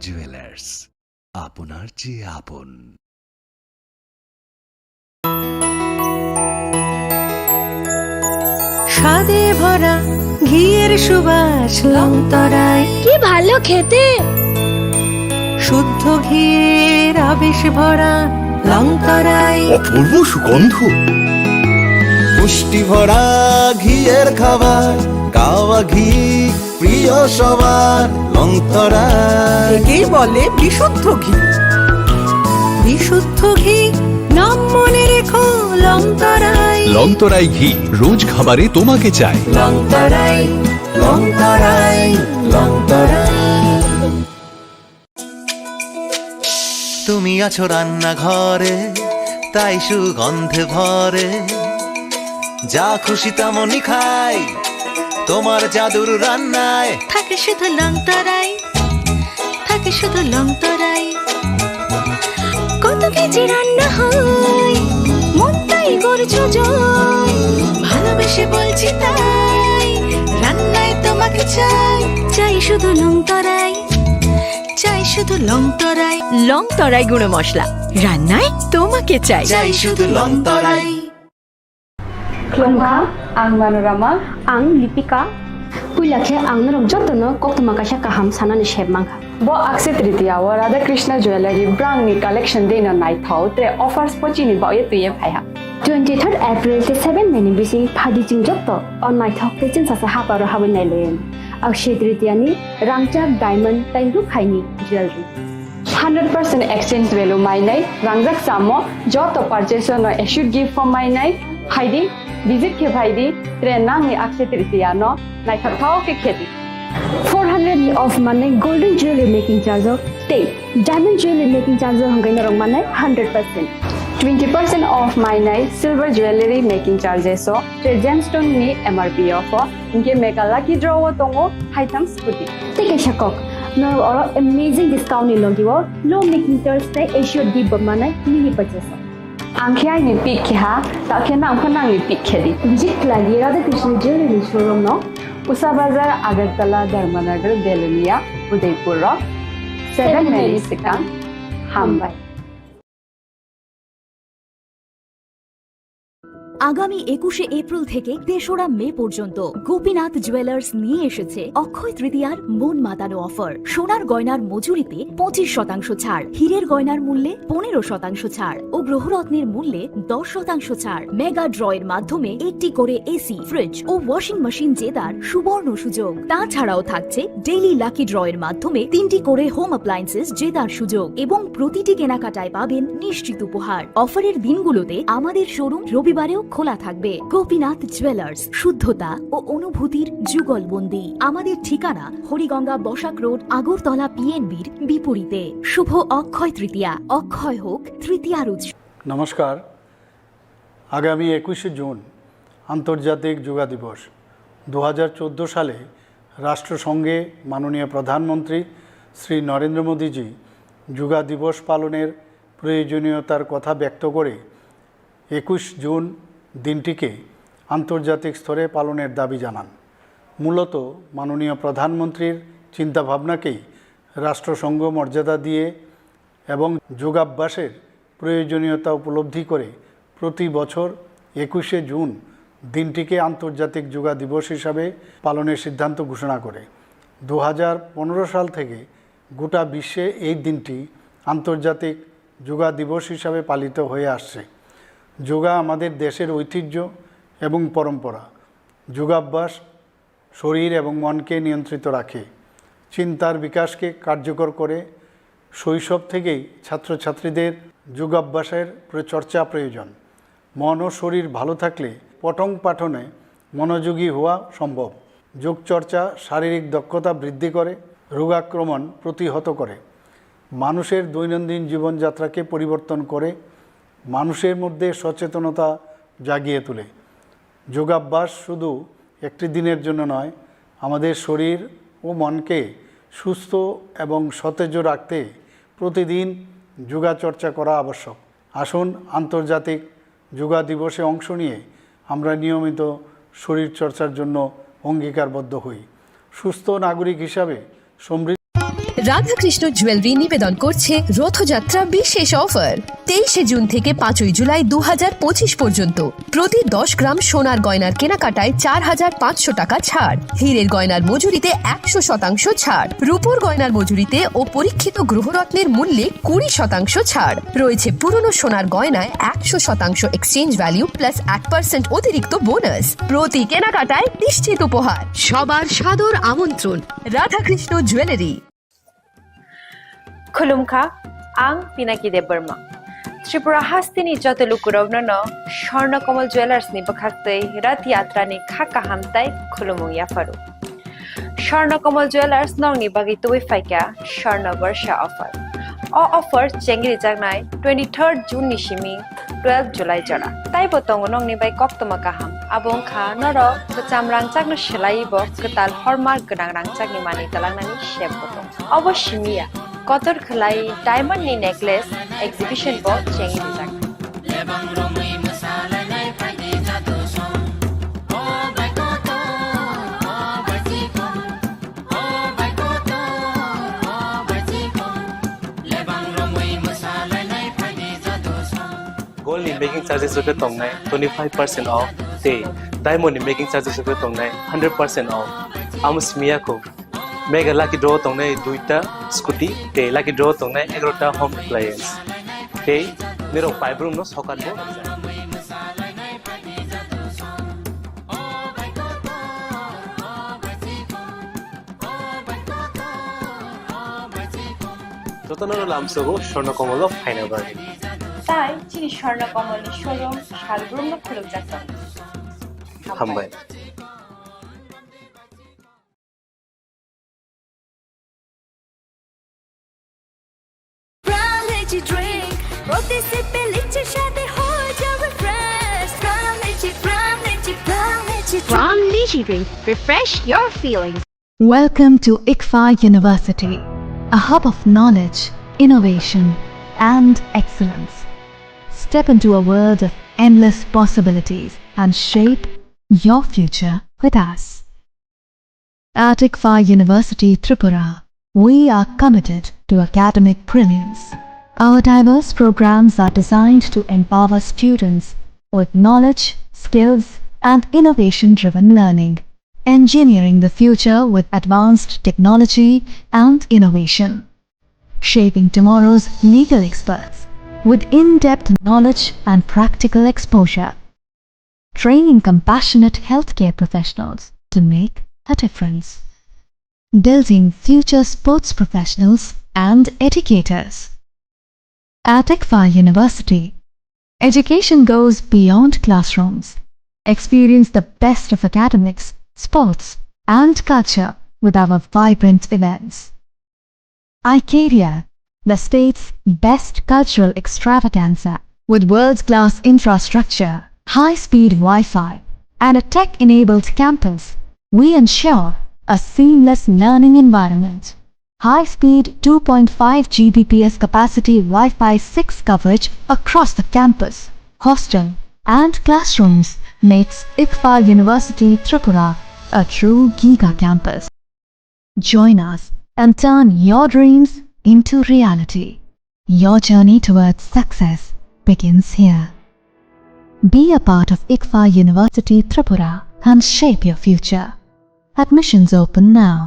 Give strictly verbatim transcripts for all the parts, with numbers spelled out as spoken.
জুয়েলার্স, আপনার যে আপন। স্বাদে ভরা ঘিয়ের সুবাস লংতরাই। কি ভালো খেতে! শুদ্ধ ঘিয়ের আবেশ ভরা লংতরাই। অপূর্ব সুগন্ধ। পুষ্টি ভরা ঘিয়ের খাবার, গাওয়া ঘি প্রিয় সবার, লংতরাই। একেই বলে বিশুদ্ধ ঘি। বিশুদ্ধ ঘি, নাম মনে রেখো, লংতরাই। লংতরাই ঘি, রোজ খাবারে তোমাকে চাই। লংতরাই, লংতরাই, লংতরাই। তুমি আছো রান্নাঘরে, তাই সুগন্ধে ভরে। যা খুশি তেমনই খাই, তোমার জাদুর রান্নায়। থাকে শুধু লংতরাই, থাকে শুধু লংতরাই। কত কেজি রান্না হয়, মনটাই করছো জয়। ভালোবেসে বলছি তাই, রান্নায় তোমাকে চাই। চাই শুধু লংতরাই, চাই শুধু লংতরাই। লংতরাই গুঁড়ো মশলা, রান্নায় তোমাকে চাই। চাই শুধু লংতরাই। Khulumkha, ang Manorama. Ang Lipika. Puila khe ang norok jotono koktwma kaisa kaham sanani sep mankha. Bo Akshaya Tritiya o Radha Krishna Jewellery brangni collection deino naithok tre offers bo chini baoye twiye phaiha. Twenty third April tei seven May ni bising phaidi chwng joto o naithok tei chwngsacha haparo habwi nailaio. Akshaya Tritiya ni rangchak diamond tei rukhaini jewellery. Hundred percent exchange value mainai rangjak chamo joto purchase no assured gift form mainai phaidi, visit khe phaidi, tre nangni Akshaya Tritiya no naithokthok khe khedi. Four hundred ni off manai golden jewelry making charge o tei diamond jewelry making charge o hwnkhai norok manai hundred percent. Twenty percent off mainai silver jewelry making charges o tre gemstone ni M R P off o. Hinkhe mega lucky draw o tongo haitham scooty. Tei kaisa kok, norok oro amazing discount ni logi o low making charge tei assured gift bo manai mini purchase o. Ang khe aini pick khe ha, ta khe nang pho nangni pick khe di. Visit khlai di Radha Krishna Jewelry showroom no, Usa Bazar, Agartala, Dharmanagar, Belonia, Udaipur o. Seven May ni swkang. Hambai. আগামী একুশে এপ্রিল থেকে তেসরা মে পর্যন্ত গোপীনাথ জুয়েলার্স নিয়ে এসেছে অক্ষয় তৃতীয়ার মন মাতানো অফার। সোনার গয়নার মজুরিতে পঁচিশ শতাংশ ছাড়, হীরের গয়নার মূল্যে পনেরো শতাংশ ছাড় ও গ্রহরত্নের মূল্যে দশ শতাংশ ছাড়। মেগা ড্রয়ের মাধ্যমে একটি করে এসি, ফ্রিজ ও ওয়াশিং মেশিন জেতার সুবর্ণ সুযোগ। তাছাড়াও থাকছে ডেইলি লাকি ড্রয়ের মাধ্যমে তিনটি করে হোম অ্যাপ্লায়েন্সেস জেতার সুযোগ এবং প্রতিটি কেনাকাটায় পাবেন নিশ্চিত উপহার। অফারের দিনগুলোতে আমাদের শোরুম রবিবারেও খোলা থাকবে। গোপীনাথ জুয়েলার্স, শুদ্ধতা ও অনুভূতির যুগলবন্দি। আমাদের ঠিকানা হরিগঙ্গা বসাক রোড, আগরতলা পিএনবির বিপরীতে। শুভ অক্ষয় তৃতীয়া, অক্ষয় হোক তৃতীয়ার উৎসব। নমস্কার। আগামী একুশে জুন আন্তর্জাতিক যোগা দিবস। দু হাজার চোদ্দো সালে রাষ্ট্রসংঘে মাননীয় প্রধানমন্ত্রী শ্রী নরেন্দ্র মোদীজি যোগা দিবস পালনের প্রয়োজনীয়তার কথা ব্যক্ত করে একুশ জুন দিনটিকে আন্তর্জাতিক স্তরে পালনের দাবি জানান। মূলত মাননীয় প্রধানমন্ত্রীর চিন্তাভাবনাকেই রাষ্ট্রসংঘ মর্যাদা দিয়ে এবং যোগাভ্যাসের প্রয়োজনীয়তা উপলব্ধি করে প্রতি বছর একুশে জুন দিনটিকে আন্তর্জাতিক যোগা দিবস হিসাবে পালনের সিদ্ধান্ত ঘোষণা করে। দু হাজার পনেরো সাল থেকে গোটা বিশ্বে এই দিনটি আন্তর্জাতিক যোগা দিবস হিসাবে পালিত হয়ে আসছে। যোগা আমাদের দেশের ঐতিহ্য এবং পরম্পরা। যোগাভ্যাস শরীর এবং মনকে নিয়ন্ত্রিত রাখে, চিন্তার বিকাশকে কার্যকর করে। শৈশব থেকেই ছাত্রছাত্রীদের যোগাভ্যাসের প্র-, চর্চা প্রয়োজন। মন ও শরীর ভালো থাকলে পঠন পাঠনে মনোযোগী হওয়া সম্ভব। যোগচর্চা শারীরিক দক্ষতা বৃদ্ধি করে, রোগাক্রমণ প্রতিহত করে, মানুষের দৈনন্দিন জীবনযাত্রাকে পরিবর্তন করে, মানুষের মধ্যে সচেতনতা জাগিয়ে তোলে। যোগাভ্যাস শুধু একটি দিনের জন্য নয়, আমাদের শরীর ও মনকে সুস্থ এবং সতেজ রাখতে প্রতিদিন যোগাচর্চা করা আবশ্যক। আসুন, আন্তর্জাতিক যোগা দিবসে অংশ নিয়ে আমরা নিয়মিত শরীরচর্চার জন্য অঙ্গীকারবদ্ধ হই। সুস্থ নাগরিক হিসাবে সমৃদ্ধ রাধাকৃষ্ণ জুয়েলারি নিবেদন করছে রথযাত্রা বিশেষ অফার। তেইশে জুন থেকে পাঁচই জুলাই দু হাজার পঁচিশ পর্যন্ত প্রতি দশ গ্রাম সোনার গয়নার কেনাকাটায় চার হাজার পাঁচশো টাকা ছাড়, হীরের গয়নার মজুরিতে একশো শতাংশ ছাড়, রূপোর গয়নার মজুরিতে ও পরীক্ষিত গ্রহরত্নের মূল্যে কুড়ি শতাংশ ছাড় রয়েছে। পুরনো সোনার গয়নায় একশো শতাংশ এক্সচেঞ্জ ভ্যালু প্লাস এক পার্সেন্ট অতিরিক্ত বোনাস। প্রতি কেনাকাটায় নিশ্চিত উপহার। সবার সাদর আমন্ত্রণ Radhakrishna jewellery. Khulumkha, ang Pinaki Debbarma. Tripura hasteni joto lukurokno no Swarna Kamal Jewellers ni bwkhaktwi Rath Yatra ni kha kaham tai khulumung yapharu. Swarna Kamal Jewellers nokni bagwi tubui phaikha Swarna Barsha offer. O offer chengrijaknai twenty-third June ni simi twelve July jora. Taibo tongo nokni bai koktwma kaham. Abo wngkha norok kwcham rangchakno swlaiwi bo kwtal hallmark gwnang rangchakni manwi twlangnani sep bo tongo. Obo simi ya, kotor khwlai diamond ni necklace exhibition bo chengwi rijak. Gold ni making charges rok khe tongnai twenty five percent off tei diamond ni making charges rok khe tongnai hundred percent off. Amo simi ya kho. Mega lucky draw tongnai duita scooty tei lucky draw tongnai egarota home appliance. Tei nirok paibrumno sokat bo rijak. Jotono lamsogo Swarna Kamal o phaina bagwi. Tai chini Swarna Kamal ni showroom salbrumno khulukjak tongo. Hambai. Brown Lychee drink, প্রতি সিপে লিচির স্বাদে হয়ে যাবে fresh। Brown Lychee, Brown Lychee, Brown Lychee drink। Brown Lychee drink, refresh your feelings. Welcome to ICFAI University, a hub of knowledge, innovation, and excellence. Step into a world of endless possibilities and shape your future with us. At ICFAI University Tripura, we are committed to academic brilliance. Our diverse programs are designed to empower students with knowledge, skills, and innovation-driven learning, engineering the future with advanced technology and innovation, shaping tomorrow's legal experts with in-depth knowledge and practical exposure, training compassionate healthcare professionals to make a difference, building future sports professionals and educators. At ICFAI University, education goes beyond classrooms. Experience the best of academics, sports, and culture with our vibrant events. iCaria, the state's best cultural extravaganza, with world-class infrastructure, high-speed Wi-Fi, and a tech-enabled campus, we ensure a seamless learning environment. High-speed two point five G B P S capacity Wi-Fi six coverage across the campus, hostel, and classrooms makes ICFAI University Tripura a true giga campus. Join us and turn your dreams into reality. Your journey towards success begins here. Be a part of ICFAI University Tripura and shape your future. Admissions open now.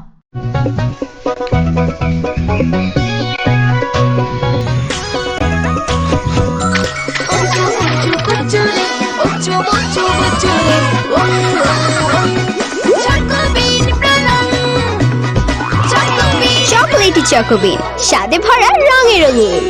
Chocolatey Choco Bean, স্বাদে ভরা, রঙে রঙিন।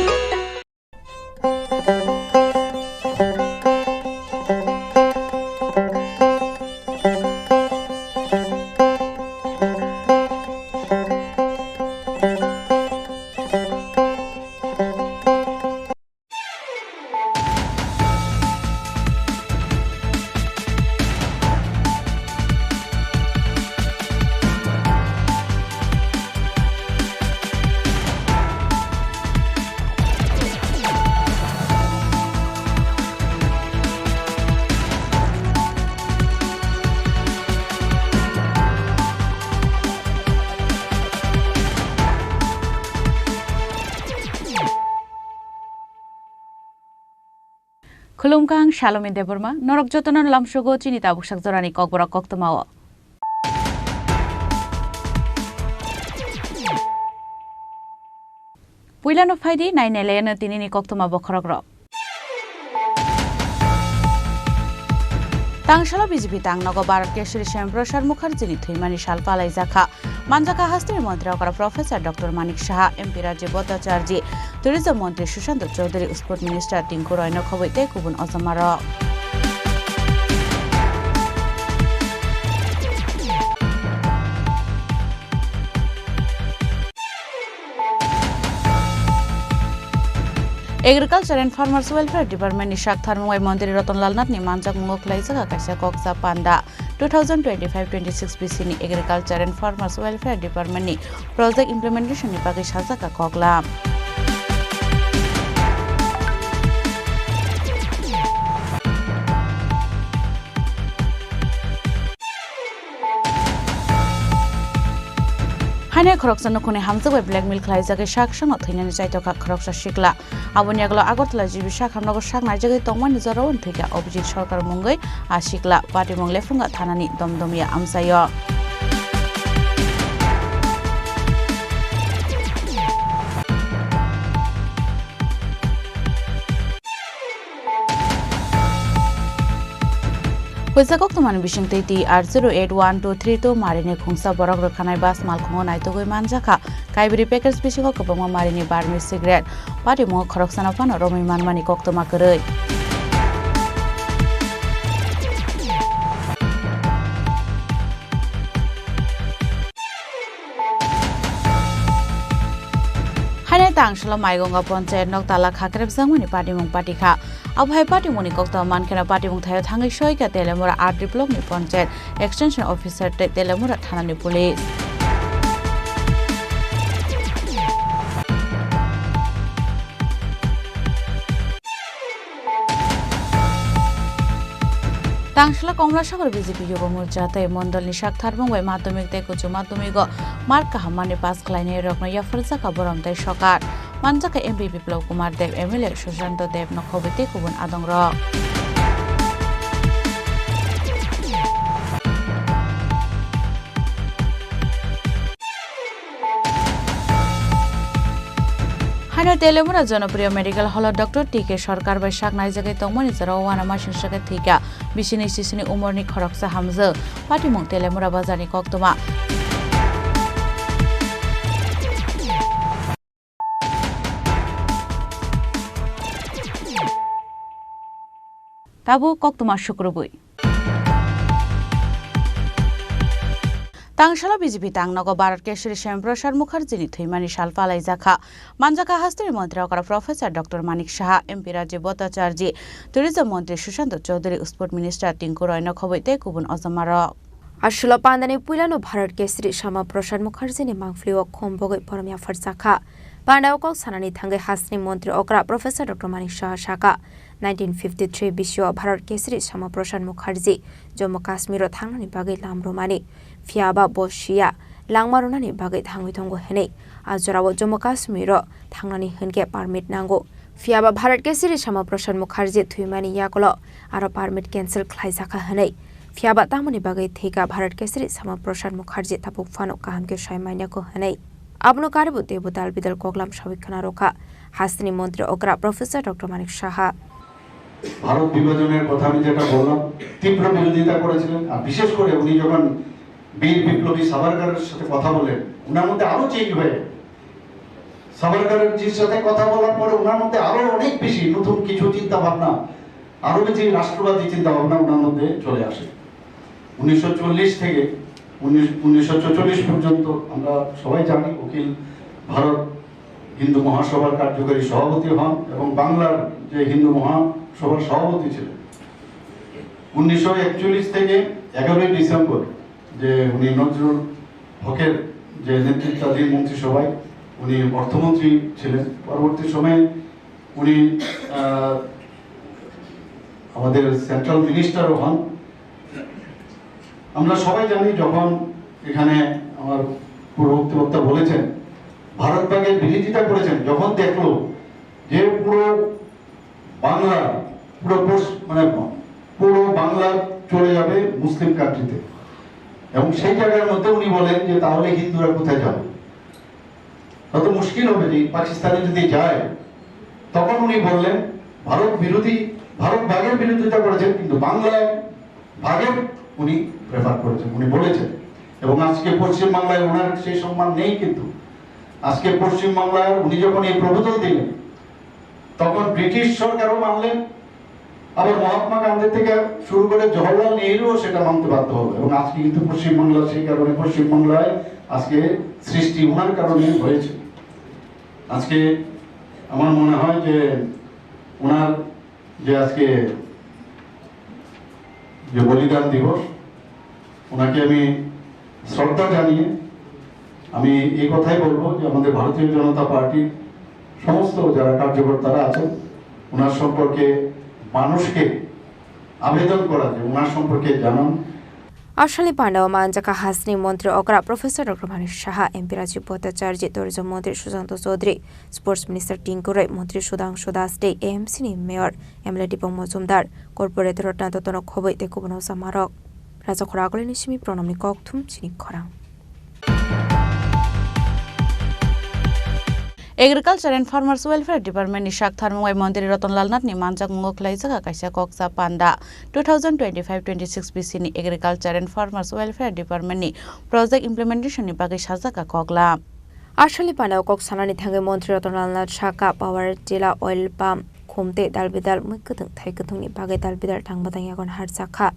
Khulumkha, ang Salomi Debbarma, norok jotono lamsogo chini tabuksak jorani kokborok koktwmao. Puilano phaidi, nainailaino tinini koktwma bokhorokrok. Tangsalo B J P tangnogo Bharat Keshari Shyam Prasad Mukherjee ni thwimani sal palaijakha. Manjakha hasteni montri okra Professor Doctor Manik Saha, M P Rajiv Bhattacharjee, Tourism montri Sushanta Chowdhury, Sport Minister Tinku Roy no khobwi tei kubun ojomarok. Agriculture and Farmers Welfare Department ni sak tharmung bai Montri Ratan Lal Nath ni manjakmungo khwlaijak kaisa koksa panda. Two thousand twenty-five twenty-six B C ni Agriculture and Farmers Welfare Department ni project implementation ni bagwi sajak koklam. Haino khoroksa nukhungni hamjak bai blackmail khlaijagwi sak sakno thwinani chaitokha khoroksa sikla. Aboni yagulo Agartala G B sak hamnogo sak naijagwi tongmani jorao thwikha Abhijit Sarkar mungwi a sikla. Patimung lephunga thanani domdomya amchaio. Puisa koktwmani bisingtwi T R zero eight one two three two marini khungsa borok rwkhanai bus malkhungo naitugwi manjakha. Kaibri package bisingo kwbangma marini barmi cigarette, patimungo khoroksano phano romwi manmani koktwma kwrwi. Haino Tangsalo Maigonga Ponchayat nok tala khakrepjakmani patimung patikha. Abo hai patimungni koktwma mankheno patimung thaio thangwi soikha Telemura R D block ni Ponchayat Extension Officer tei Telemura thanani police. Tangsala Komlasagor B J P Yuba Morcha tei mondolni sak tharmung bai madhyamik tei uccho madhyamigo mark kaham mani pass khlainai rokno yapharjakha borom tei sokat. Manjakha M P Biplab Kumar Deb, M L A Sushanta Deb no khobwi tei kubun adongrok. Haino Telemura Jonopriya Medical Hall o Doctor T K Sarkar bai sak naijagwi tongmani jorao uanamasingcha khe thwikha bisini sisini umorni khoroksa hamjwk. Patimung Telemura bazarni koktwma. Tabuk koktwma sukrubwi. Tangsalo B J P tangnogo Bharat Keshari Shyam Prasad Mukherjee ni thwimani sal palaijakha. Manjakha hasteni montri okra Professor Doctor Manik Saha, M P Rajiv Bhattacharjee, Tourism montri Sushanta Chowdhury, Sport Minister Tinku Roy no khobwi tei kubun ojomarok. Aswlo pandani puilano Bharat Keshari Shyama Prasad Mukherjee ni mangpili o khum bogwi borom yapharjakha. Pandao kok sanani thangwi hasteni montri okra Professor Doctor Manik Saha sakha, nineteen fifty-three bisio Bharat Keshari Shyama Prasad Mukherjee Jammu Kashmir o thangnani bagwi lam rwmani, phiyaba bo siya langma rwnani bagwi thangwi tongo hwnwi. A jorao Jammu Kashmir o thangnani hwnkhe permit nango. Phiyaba Bharat Keshari Shyama Prasad Mukherjee thwimani yagulo aro permit cancel khlaijakha hwnwi. Phiyaba tamoni bagwi thwikha Bharat Keshari Shyama Prasad Mukherjee tabuk phano kaham khe sai manya kho hwnwi. Abono karibo teibo dal bidal koklam sawi khna rwkha hasteni montri okra Professor Doctor Manik Saha. Bharat বিভাজনের কথা আমি যেটা বললাম, তীব্র বিরোধিতা করেছিলেন। আর বিশেষ করে উনি যখন বীর বিপ্লবী সাভারকারের সাথে কথা বলেন, ওনার মধ্যে আরো চেঞ্জ হয়ে গেল। সাভারকারের জির সাথে কথা বলার পরে ওনার মধ্যে আরো অনেক বেশি নতুন কিছু চিন্তা ভাবনা, আরো বেশি রাষ্ট্রবাদী চিন্তা ভাবনা ওনার মধ্যে চলে আসে। উনিশশো চল্লিশ থেকে উনিশ, উনিশশো ছেচল্লিশ পর্যন্ত আমরা সবাই জানি অখিল ভারত হিন্দু মহাসভার কার্যকরী সভাপতি হন এবং বাংলার যে হিন্দু মহাসভার সভাপতি ছিলেন। উনিশশো একচল্লিশ থেকে এগারোই ডিসেম্বর যে উনি নজরুল হকের যে নেতৃত্বাধীন মন্ত্রিসভায় উনি অর্থমন্ত্রী ছিলেন। পরবর্তী সময়ে উনি, আহ, আমাদের সেন্ট্রাল মিনিস্টারও হন। আমরা সবাই জানি, যখন এখানে আমার পূর্ববর্তী বক্তা বলেছেন, ভারত ভাগের বিরোধিতা করেছেন, যখন দেখলো যে পুরো বাংলা পুরো পশ্চ-, মানে পুরো বাংলা চলে যাবে মুসলিম কান্ট্রিতে। এবং সেই জায়গার মধ্যে উনি বলেন যে, "তাহলে হিন্দুরা কোথায় যাবে?" তত মুশকিল হবে যে পাকিস্তানে যদি যায়। তখন উনি বললেন, ভারত বিরোধী, ভারত ভাগের বিরোধিতা করেছেন, কিন্তু বাংলায় ভাগের উনি প্রেফার করেছেন, উনি বলেছেন। এবং আজকে পশ্চিমবাংলায় ওনার সেই সম্মান নেই। কিন্তু আজকে পশ্চিমবাংলায় উনি যখন এই প্রপোজাল দিলেন, তখন ব্রিটিশ সরকারও মানলেন, আবার মহাত্মা গান্ধী থেকে শুরু করে জওহরলাল নেহরুও সেটা মানতে বাধ্য হলো। এবং আজকে কিন্তু পশ্চিমবাংলা, সেই কারণে পশ্চিমবাংলায় আজকে সৃষ্টি ওনার কারণে হয়েছে। আজকে আমার মনে হয় যে ওনার যে আজকে যে বলিদান দিবস, ওনাকে আমি শ্রদ্ধা জানিয়ে আমি এই কথাই বলবো যে আমাদের ভারতীয় জনতা পার্টির সমস্ত যারা কার্যকর্তারা আছেন, ওনার সম্পর্কে মানুষকে আবেদন করা যে ওনার সম্পর্কে জানান। Asalni pandao manjakha hasteni montri okra Professor Doctor Manik Saha, M P Rajiv Bhattacharjee, tourism montri Sushanta Chaudhary, sports minister Tinku Roy, montri Sudhangshu Das tei A M C ni mayor M L A Dipok Mojumdar, corporate Ratna Dottono khobwi tei kubun samarok. Rajakhor Agulini simi Pranamni kokthum chini khorang. Agriculture and Farmers Welfare Department ni sak tharmung bai Montri Ratan Lal Nath ni manjakmungo khlaijak kaisa koksa panda. Two thousand twenty-five twenty-six B C ni Agriculture and Farmers Welfare Department ni project implementation ni bagwi sajak kokla. Asalni pandao kok sanani thangwi Montri Ratan Lal Nath sakha power tiller, oil pump, khum tei dalbidal mui kwthwng thai kwthwngni bagwi dalbidal tangba tangyagon harjakha.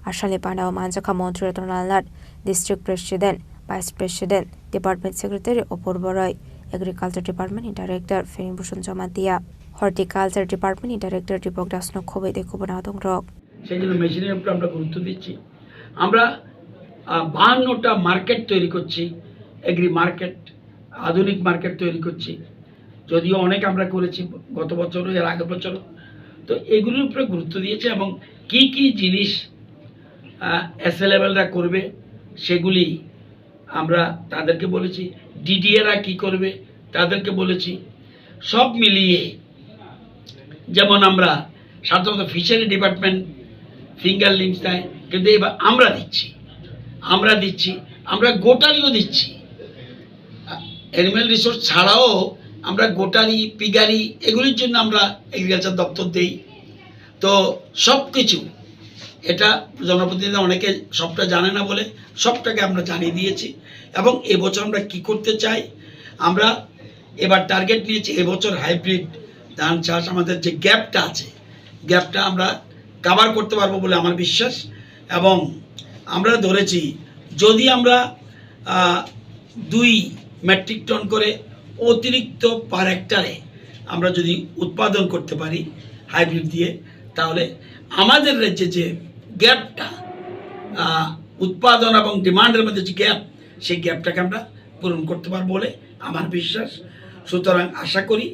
Asalni pandao manjakha Montri Ratan Lal Nath, District President, Vice President, Department Secretary Apurba Roy, Agriculture Department ni Director Feni Bhushan Jamatia, Horticulture Department ni Director Dipok Das no khobwi tei kubun adongrok. সেই জন্য মেশিনের উপরে আমরা গুরুত্ব দিচ্ছি। আমরা, আহ, বাহান্নটা মার্কেট তৈরি করছি, এগ্রি মার্কেট, আধুনিক মার্কেট তৈরি করছি। যদিও অনেক আমরা করেছি গত বছরও, এর আগের বছরও। তো এগুলির উপরে গুরুত্ব দিয়েছে এবং কি কি জিনিস, আহ, এসএলএমএলরা করবে সেগুলি আমরা তাদেরকে বলেছি, ডিডিএরা কি করবে তাদেরকে বলেছি। সব মিলিয়ে যেমন আমরা সাধারণত ফিশারি ডিপার্টমেন্ট ফিঙ্গার লিমস দেয়, কিন্তু এবার আমরা দিচ্ছি, আমরা দিচ্ছি, আমরা গোটারিও দিচ্ছি। অ্যানিম্যাল রিসোর্স ছাড়াও আমরা গোটারি, পিগারি এগুলির জন্য আমরা এগ্রিকালচার দপ্তর দেই। তো সব কিছু এটা জনপ্রতিনিধি অনেকে সবটা জানে না বলে সবটাকে আমরা জানিয়ে দিয়েছি। এবং এবছর আমরা কি করতে চাই, আমরা এবার টার্গেট নিয়েছি এবছর হাইব্রিড ধান চাষ, আমাদের যে গ্যাপটা আছে, গ্যাপটা আমরা কভার করতে পারবো বলে আমার বিশ্বাস। এবং আমরা ধরেছি যদি আমরা, আহ, দুই মেট্রিক টন করে অতিরিক্ত পার হেক্টারে আমরা যদি উৎপাদন করতে পারি হাইব্রিড দিয়ে, তাহলে আমাদের রাজ্যে যে গ্যাপটা, আহ, উৎপাদন এবং ডিমান্ডের মধ্যে যে গ্যাপ, সেই গ্যাপটাকে আমরা পূরণ করতে পারবো বলে আমার বিশ্বাস। সুতরাং আশা করি,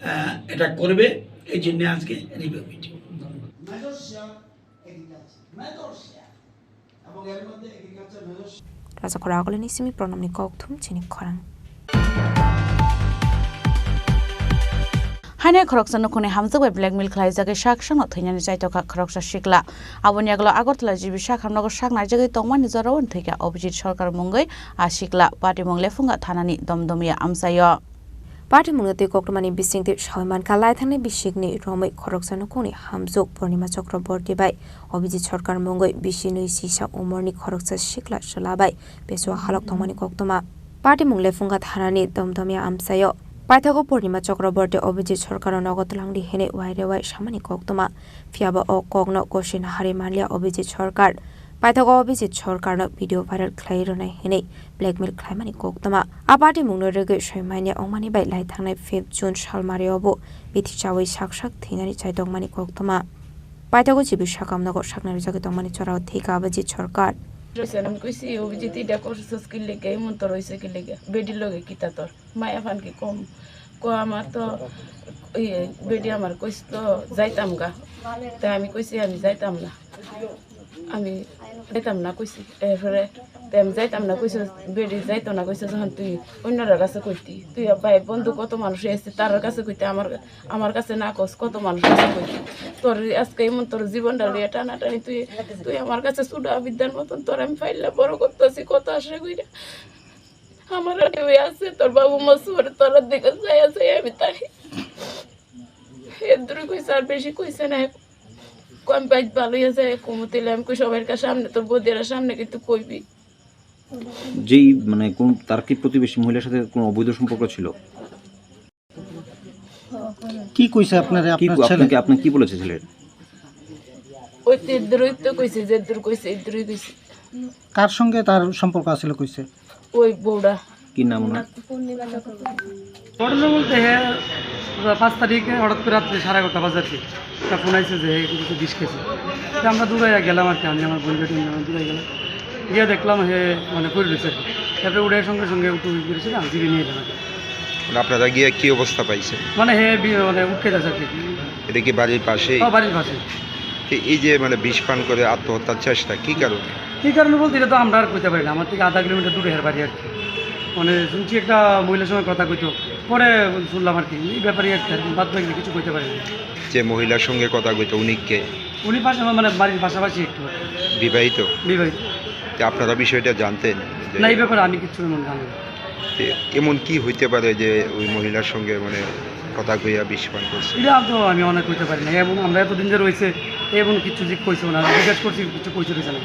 আহ, এটা করবে, এই জন্য আজকে review meeting. Rajakhor Agulini simi Pranamni kokthum chini khorang. Haino khoroksa nukhungni hamjak bai blackmail khlaijagwi sak sakno thwinani chaitokha khoroksa sikla. Aboni yagulo Agartala G B sak hamnogo sak naijagwi tongmani jorao thwikha Abhijit Sarkar mungwi a sikla. Patimung Lephunga thanani domdomya amchaio. Patimungno twi koktwmani bisingtwi sawi mankha, laithangnai bisikni romwi khoroksa nukhungni hamjwk Purnima Chakraborty bai Abhijit Sarkar mungwi bisi nwi sisa umorni khoroksa sikla chwla bai peso halok tongmani koktwma. Patimung Lephunga thanani domdomya amchaio. Paithago Purnima Chakraborty Abhijit Sarkarno nogo twlangdi hinwi wairewai samani koktwma. Phiyaba o kokno gosi naharwi manliya Abhijit Sarkar. Paithago Abhijit Sarkarno video viral khlai rwnai hinwi blackmail khlaimani koktwma. A patimungno rwgwi soimanya wngmani bai laithangnai fifth June salmario bo bithi chawi sak sak thwinani chaitokmani koktwma. Paithago G B sakhamnogo saknai rwjagwi tongmani jorao thwikha Abhijit Sarkar. Roise nam kuisi Abhijit ida korsus kilige, montor roise kilige, bedi loge kita tor. Maya phan ki kom. Ko amar to, iye, bedi amar koisi to jaitam ga. Te ami koisi ami jaitam na. Ami jaitam na koisi. Erpore Tem jaitam na koiso, beri jaito na koiso, jokhon twi onno rok kaisa koiti. Twi a bai bondhu koto manush ese, tarar kaisa koiti, amar, amar kaisa na kos, koto manush kaisa koiti. Tor aske emon tor jibon da liya tana tani twi, twi amar kaisa suda abidar moton tor ami paila boro koto si koto asha koira. Amar ani oi ase, tor babu ma suar tor dikhe jai ase ami tani. Eduru koisa, ar beshi koisa na. Kom bai balo ya jai, komo tele ami koisa bai ka samne, tor bodera samne kintu koibi. যেই মানে কোন, তার কি প্রতিবেশী মহিলার সাথে কোনো অবৈধ সম্পর্ক ছিল? কি কইছে আপনারে কি আপনার ছেলে? আপনাকে, আপনাকে কি বলেছে ছেলে? ওই তো এদুরই তো কইছে, যে এদুর কইছে, এদুরই কইছে। কার সঙ্গে তার সম্পর্ক আছিল কইছে? ওই বউটা। কি নাম ওনার? ঘটনা বলতে হে, পাঁচ তারিখে হঠাৎ করে রাত্রে সাড়ে এগারোটা বাজে আর কি, একটা ফোন আইছে যে হে কিছু বিষ খেয়েছে। তো আমরা দৌড়াইয়া গেলাম আর কি, আমি আমার বোন বেটি আমরা দৌড়াই গেলাম, গিয়ে দেখলাম হে মানে পড়ে রয়েছে আর কি। তারপরে উঠে সঙ্গে সঙ্গে উঠে উঠে বেরিয়েছে না, জিবি নিয়ে এলাম আর কি। মানে আপনারা গিয়ে কি অবস্থা পাইছেন? মানে হে বি-, মানে উঠে যাচ্ছে আর কি। এটা কি বাড়ির পাশেই? ও, বাড়ির পাশে। তো এই যে মানে বিষ পান করে আত্মহত্যার চেষ্টা, কি কারণে? কি কারণে বলতে এটা তো আমরা আর কইতে পারি না, আমার থেকে আধা কিলোমিটার দূরে হের বাড়ি আর কি। মানে শুনছি একটা মহিলার সঙ্গে কথা কইতো, পরে শুনলাম আর কি, এই ব্যাপারে আর কি, আর কি, বাদ বাকি কিছু কইতে পারি না। যে মহিলার সঙ্গে কথা কইতো উনি কে? উনি পাশে, মানে বাড়ির পাশাপাশি একটু। বিবাহিত? বিবাহিত। তো আপনারা বিষয়টা জানতেন যে না, এই ব্যাপারে আমি কিচ্ছু এমন জানি না। তো এমন কি হইতে পারে যে ওই মহিলার সঙ্গে মানে কথা কইয়া বিষ পান করছে? এটা তো আমি অনেক কইতে পারি না, এমন আমরা এতদিন যে রয়েছে, এমন কিছু যে কইছে ওনারা, জিজ্ঞেস করছি, কিছু কইছে রয়েছে না।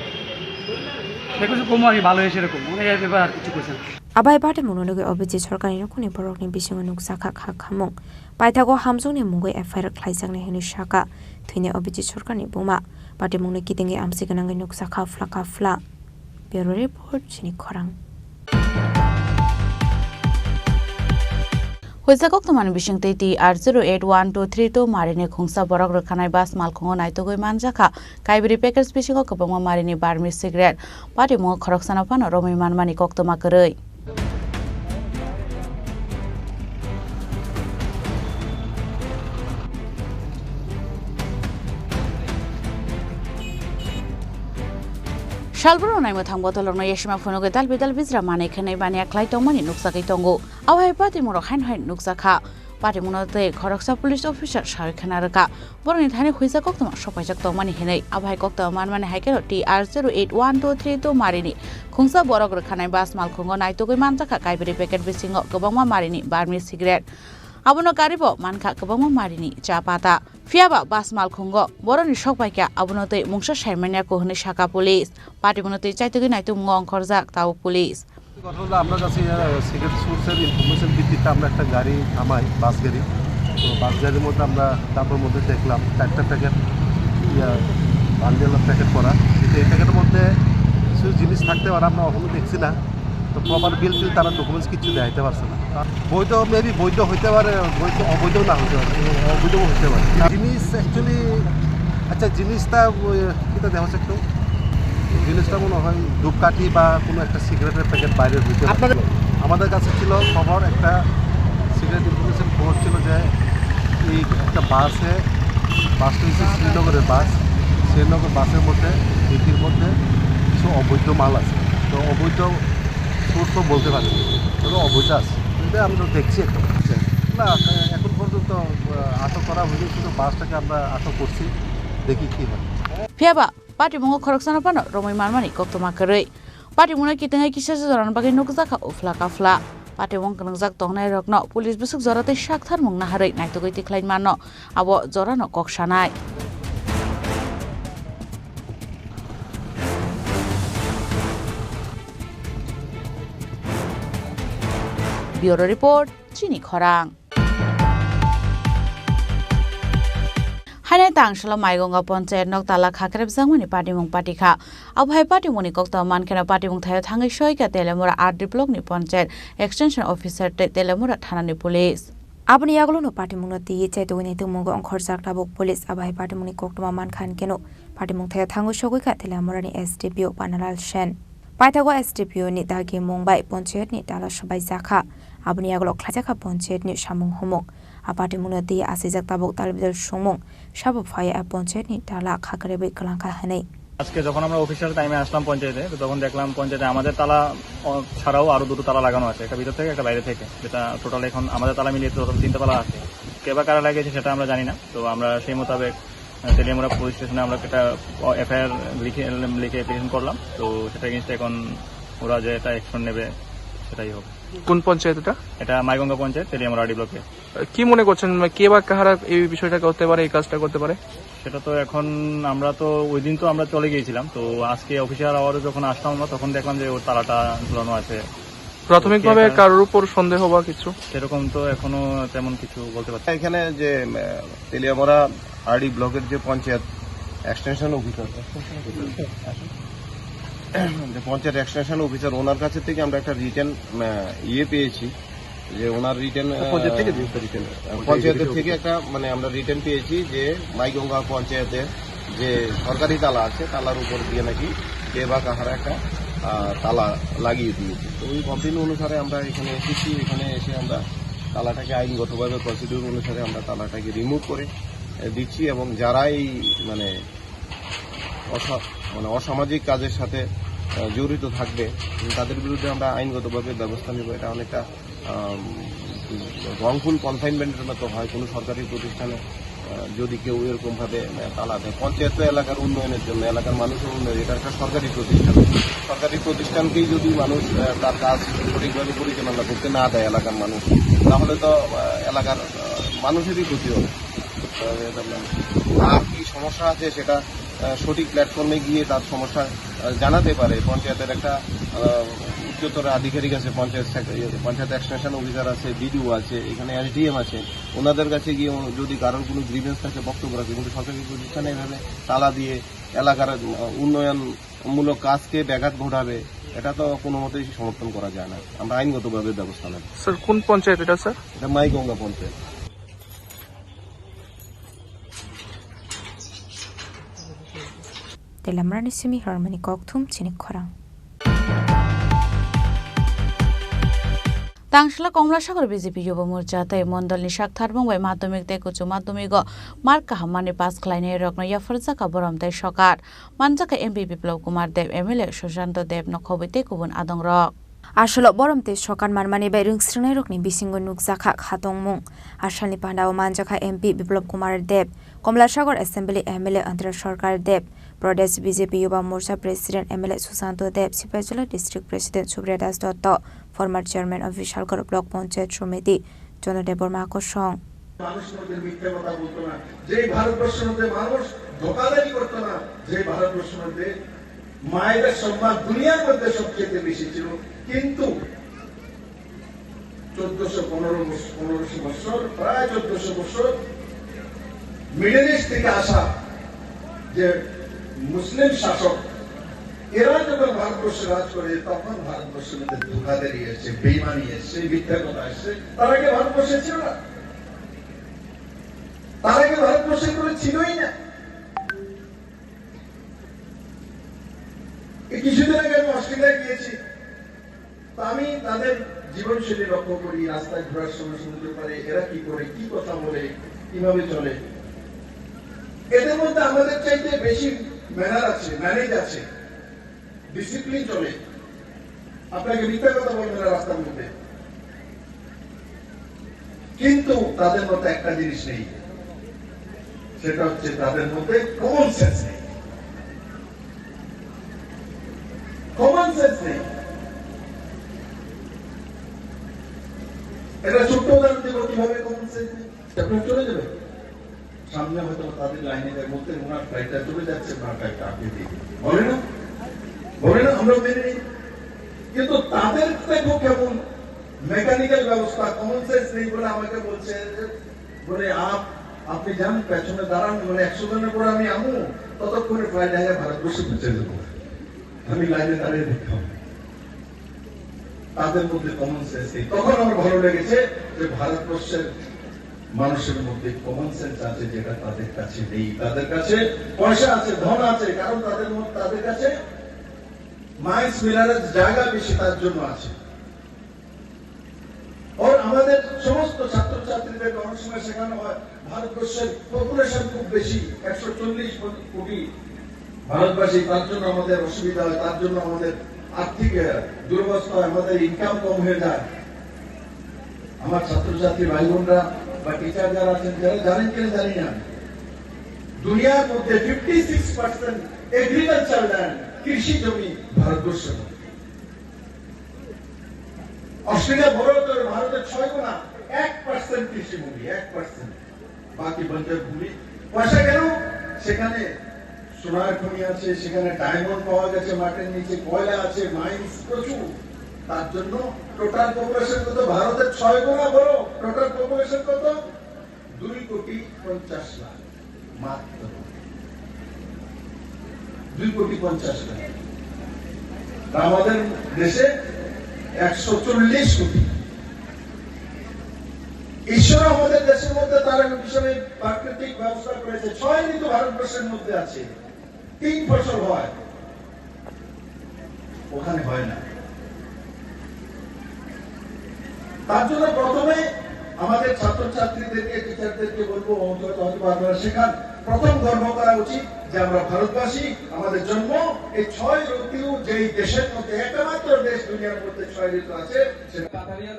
দেখো যে কমো আমি ভালো এসে এরকম, মানে এই ব্যাপারে আর কিছু কইছে না। Abai patimungno nugwi Abhijit Sarkarni nukhungni borokni bisingo nukjakha kha khamung. Paithago hamjakni mungwi F I R khlaijaknai hwnwi sakha thwinai Abhijit Sarkarni buma. Patimungno kitingwi amchi gwnangwi nukjakha phlaka phla. Bureau Report, Chini Khorang. Huisa koktwmani bisingtwi T R zero eight one two three two marini khungsa borok rwkhanai bus malkhungo naitugwi manjakha. Kaibri package bisingo kwbangma marini Burmese cigarette. Patimungo khoroksano phano romwi manmani koktwma kwrwi. Salboro naimwthang botolrokno yasima phunugwi dalbidal bijra manwi khwnwi baniya khlai tongmani nukjagwi tongo. Abo hai patimungrok haino hai nukjakha. Patimungno tei khoroksa police officer sawi khna rwkha. Borokni thani huisa koktwma sopaijak tongmani hinwi. Abo hai koktwma manmani hai kheno T R zero eight one two three two marini khungsa borok rwkhanai bus malkhungo naitugwi manjakha kaibri packet bisingo kwbangma marini Burmese cigarette. Abono karibo mankha kwbangma marini cha pata. Phiyaba bus malkhungo borokni sok paikha abono tei mungsa saimanya ko hwnwi sakha police. Patimungno tei chaitugwi naitukmungo ongkhorjak tabuk police. ঘটনা হলো, আমরা যাচ্ছি, আহ, সিগারেট সোর্সের ইনফরমেশন ভিত্তিতে আমরা একটা গাড়ি থামাই, বাস গাড়ি। তো বাস গাড়ির মধ্যে আমরা ডাব্বার মধ্যে দেখলাম চারটা প্যাকেট, ইয়া, বান্ডেল প্যাকেট করা। কিন্তু এই প্যাকেটের মধ্যে কিছু জিনিস থাকতে পারে, আমরা এখনো দেখছি না। তো প্রপার বিল টিল তারা ডকুমেন্টস কিচ্ছু দেখাইতে পারছে না। বৈধ, মেবি বৈধ হইতে পারে, বৈধ, অবৈধ না হইতে পারে, অবৈধও হইতে পারে। জিনিস অ্যাকচুয়ালি, আচ্ছা, জিনিসটা ওই কিতা দেখা যাচ্ছে একটু, জিনিসটা মনে হয় ধূপকাঠি বা কোনো একটা সিগারেটের প্যাকেট বাইরে হইতে পারে। আপনাদের আমাদের কাছে ছিল খবর, একটা সিগারেট ইনফরমেশন খবর ছিল যে এই একটা বাসে, বাসটা হচ্ছে শ্রীনগরের বাস, শ্রীনগর বাসের মধ্যে ডিকির মধ্যে কিছু অবৈধ মাল আছে। তো অবৈধ সোর্স তো বলতে পারি, তবে অবৈধ আছে, এটা আমরা দেখছি একটা। না, এখন পর্যন্ত, আহ, আটক করা হয়নি, শুধু বাসটাকে আমরা আটক করছি, দেখি কি হয়। Phiyaba, patimungo khoroksano phano romwi manmani koktwma kwrwi. Patimungno kitingwi kisa jorani bagwi nukjakha uphla kaphla. Patimung kwnwngjak tongnairokno police bwswk jora tei saktharmung naharwi naitugwi tikhlai mano, abo jorano kok sanai. Bureau Report, Chini Khorang. Hainai Tangsalo Maigonga Ponchayat nok tala khakrepjakmani patimung patikha. Abo hai patimungni koktwma mankheno patimung thaio thangwi soikha Telemura R D blockni Ponchayat Extension Officer tei Telemura thanani police. Aboni yagulono patimungno twiwi chaitugwi naitukmungo ongkhorjak tabuk police. Abo hai patimungni koktwma mankha hinkhe no patimung thaio thangwi sogwikha Telemurani S D P O Panalal Sen. Paithago S D P O ni dagi mung bai ponchayatni tala swbaijakha. Aboni yagulo khlaijakha ponchayatni samung humung. A patimungno twiwi achaijak tabuk dalbidal songmung. Sabo phaiya a ponchayatni tala khakrepwi kwlangkha hwnwi. আজকে যখন আমরা অফিসিয়াল টাইমে আসলাম পঞ্চায়েতে, তো তখন দেখলাম পঞ্চায়েতে আমাদের তালা, অ, ছাড়াও আরো দুটো তালা লাগানো আছে, একটা ভিতর থেকে, একটা বাইরে থেকে, যেটা টোটাল এখন আমাদের তালা মিলিয়ে টোটাল তিনটা তালা আছে। কে বা কারা লাগিয়েছে সেটা আমরা জানি না। তো আমরা সেই মোতাবেক, আহ, তেলিয়ামুড়া পুলিশ স্টেশনে আমরা একটা, অ, এফআইআর লিখে, লিখে অ্যাপ্লিকেশন করলাম। তো সেটা এগেইনস্টে এখন ওরা যে এটা অ্যাকশন নেবে, সেটাই হবে। কোন পঞ্চায়েত এটা? এটা মাইগঙ্গা পঞ্চায়েত, তেলিয়ামুড়া আরডি ব্লকে। কি মনে করছেন, মানে, কে বা কাহারা এই বিষয়টা করতে পারে, এই কাজটা করতে পারে? সেটা তো এখন, আমরা তো ওই দিন তো আমরা চলে গিয়েছিলাম, তো আজকে অফিসিয়াল আওয়ারে যখন আসলাম আমরা, তখন দেখলাম যে ওর তালাটা ঝুলানো আছে। প্রাথমিকভাবে তো কে কার-, কারোর উপর সন্দেহ বা কিছু? সেরকম তো এখনো তেমন কিছু বলতে পারছি না। এখানে যে, আহ, তেলিয়ামুড়া আরডি ব্লকের যে পঞ্চায়েত এক্সটেনশন অফিসার, যে পঞ্চায়েত এক্সটেনশন অফিসার, ওনার কাছে থেকে আমরা একটা রিটেন, আহ, ইয়ে পেয়েছি, যে ওনার রিটেন, পঞ্চায়েত থেকে আহ, দিয়েছে রিটেন। পঞ্চায়েতের থেকে একটা, মানে, আমরা রিটেন পেয়েছি যে মাইগঙ্গা পঞ্চায়েতের যে সরকারি তালা আছে, তালার উপর দিয়ে নাকি কে বা কাহারা একটা, আহ, তালা লাগিয়ে দিয়েছে। তো ওই কমপ্লেন অনুসারে আমরা এখানে এসেছি, এখানে এসে আমরা তালাটাকে আইনগতভাবে প্রসিডিউর অনুসারে আমরা তালাটাকে রিমুভ করে, আহ, দিচ্ছি এবং যারা এই, মানে, অসা-, মানে, অসামাজিক কাজের সাথে, আহ, জড়িত থাকবে, তাদের বিরুদ্ধে আমরা আইনগতভাবে ব্যবস্থা নেব। এটা অনেকটা, আম, রংফুল কনফাইনমেন্টের মতো হয় কোনো সরকারি প্রতিষ্ঠানে, আহ, যদি কেউ এরকমভাবে, আহ, তালা দেয়। পঞ্চায়েত তো এলাকার উন্নয়নের জন্য, এলাকার মানুষের উন্নয়ন, এটা একটা সরকারি প্রতিষ্ঠান। সরকারি প্রতিষ্ঠানকেই যদি মানুষ, আহ, তার কাজ সঠিকভাবে পরিচালনা করতে না দেয় এলাকার মানুষ, তাহলে তো, আহ, এলাকার, আহ, মানুষেরই ক্ষতি হবে। আহ, এটা মানে, তার কি সমস্যা আছে সেটা, আহ, সঠিক প্ল্যাটফর্মে গিয়ে তার সমস্যা, আহ, জানাতে পারে। পঞ্চায়েতের একটা, আহ, উচ্চতর আধিকারিক আছে, পঞ্চায়েত সেক-, ইয়ে, পঞ্চায়েত এক্সটেনশন অফিসার আছে, বিডিও আছে, এখানে এসডিএম আছে, ওনাদের কাছে গিয়ে ও-, যদি কারোর কোনো গ্রিভেন্স থাকে বক্তব্য রাখে, কিন্তু সরকারি প্রতিষ্ঠানে এভাবে তালা দিয়ে এলাকার, আহ, উন্নয়নমূলক কাজকে ব্যাঘাত ঘটাবে, এটা তো কোনো মতেই সমর্থন করা যায় না। আমরা আইনগতভাবে ব্যবস্থা নেব। স্যার, কোন পঞ্চায়েত এটা, স্যার? এটা মাইগঙ্গা panchayat. Telamrani simi hormani kokthum chini khorang. Tangsila Komla Sagar B J P Yuba Morcha tei Mondolni sak tharmung bai madhyamik tei uchu madhyamigo mark kaham mani pass khlainai rokno yapharjaka borom tei sokat. Manjaka M P Biplab Kumar Deb, M L A Sushanto Deb, nokhobwi tei kubun adongrok. Asolo borom tei sokat manmani bai rwngsrwngnairokni bisingo nukjakha khatongmung. Asalni pandao manjakha M P Biplab Kumar Deb, Komlasagor Assembly M L A Andhra Sarkar Deb, Pradesh B J P Yuba Morcha President M L A Susanto Deb, Sipaijala District President Subriya Das Dotto, former Chairman of Vishalgarh Block Panchayat Samiti, Chandra Debbarma kosong. মানুষ কোনোদিন মিথ্যে কথা বলতো না, যে ভারতবর্ষের মধ্যে মানুষ ধোকাধারি করতো না, যে ভারতবর্ষের মধ্যে মায়েদের সম্মান দুনিয়ার মধ্যে সবচেয়ে বেশি ছিল, কিন্তু চোদ্দশো পনেরো বছর, পনেরোশো বছর, প্রায় চোদ্দশো বছর মিডল ইস্ট থেকে আসা যে মুসলিম শাসক, এরা যখন ভারতবর্ষে রাজ করে, তখন ভারতবর্ষের মধ্যে ধোকাধারি এসছে, বেইমানি এসছে, মিথ্যা কথা এসছে। তার আগে ভারতবর্ষে ছিল না, তার আগে ভারতবর্ষে কোনো ছিলই না। এই কিছুদিন আগে আমি অস্ট্রেলিয়া গিয়েছি, তো আমি তাদের জীবনশৈলী লক্ষ্য করি, রাস্তায় ঘোরার সময় শুনতে পারে এরা কি করে, কি কথা বলে, কিভাবে চলে। এদের মধ্যে আমাদের চাইতে বেশি ম্যানার আছে, ম্যানেজ আছে, ডিসিপ্লিন চলে। আপনাকে মিথ্যা কথা বলবে না রাস্তার মধ্যে। কিন্তু তাদের মধ্যে একটা জিনিস নেই, সেটা হচ্ছে তাদের মধ্যে কমন সেন্স নেই। কমন সেন্স নেই। এটা ছোট্ট উদাহরণ দিব, কিভাবে কমন সেন্স নেই। আপনার চলে যাবে, সামনে হয়তো তাদের লাইনে যায়, বলতে ওনার ফ্লাইটটা চলে যাচ্ছে, ওনার ফ্লাইটটা আপনি দিয়ে দিন। বলে না? বলে না? আমরা মেনে নিই। কিন্তু তাদের দেখো কেমন মেকানিক্যাল ব্যবস্থা, কমন সেন্স নেই বলে আমাকে বলছে যে, বলে, "আপ-, আপনি যান, পেছনে দাঁড়ান, মানে, একশো জনের পরে আমি আমু, ততক্ষণে ফ্লাইট আইয়া ভারতবর্ষে পৌঁছে যাবো।" আমি লাইনে দাঁড়িয়ে দেখতাম, তাদের মধ্যে কমন সেন্স নেই। তখন আমার ভালো লেগেছে যে ভারতবর্ষের মানুষের মধ্যে কমন সেন্স আছে, যেটা তাদের কাছে নেই। তাদের কাছে পয়সা আছে, ধন আছে, কারণ তাদের মধ্যে, তাদের কাছে মাইন্স মিলারের জায়গা বেশি, তার জন্য আছে। ওর আমাদের সমস্ত ছাত্রছাত্রীদের অনেক সময় শেখানো হয় ভারতবর্ষের পপুলেশন খুব বেশি, একশো চল্লিশ কোটি ভারতবাসী, তার জন্য আমাদের অসুবিধা হয়, তার জন্য আমাদের আর্থিক, আহ, দুরবস্থা হয়, আমাদের ইনকাম কম হয়ে যায়। আমার ছাত্রছাত্রী ভাই বোনরা বা টিচার যারা আছেন, যারা জানেন কিনা জানি না, দুনিয়ার মধ্যে fifty six percent agriculture land, কৃষি জমি ভারতবর্ষে। অস্ট্রেলিয়া বড় তো ভারতের ছয় গুণা, এক পার্সেন্ট কৃষিভূমি, এক পার্সেন্ট। বাকি বঞ্জর ভূমি। পয়সা গেল সেখানে, সোনার খনি আছে, সেখানে ডায়মন্ড পাওয়া গেছে মাটির নিচে, কয়লা আছে, মাইন্স প্রচুর। তার জন্য টোটাল পপুলেশন কত? ভারতের ছয় গুণা বড়। টোটাল পপুলেশন কত? দুই কোটি পঞ্চাশ লাখ মাত্র। দুই কোটি পঞ্চাশ লাখ। আর আমাদের দেশে একশো চল্লিশ কোটি। ঈশ্বর আমাদের দেশের মধ্যে তার এক বিশাল প্রাকৃতিক ব্যবস্থা করেছে। ছয় ঋতু ভারতবর্ষের মধ্যে আছে, তিন ফসল হয়, ওখানে হয় না। তার জন্য প্রথমে আমাদের ছাত্রছাত্রীদেরকে, টিচারদেরকে বলবো, অন্তত হয়তো আপনারা শেখান, প্রথম গর্ব করা উচিত যে আমরা ভারতবাসী, আমাদের জন্ম এই ছয় ঋতু, যেই দেশের মধ্যে, একমাত্র দেশ দুনিয়ার মধ্যে ছয় ঋতু আছে, সেটা পাথারিয়া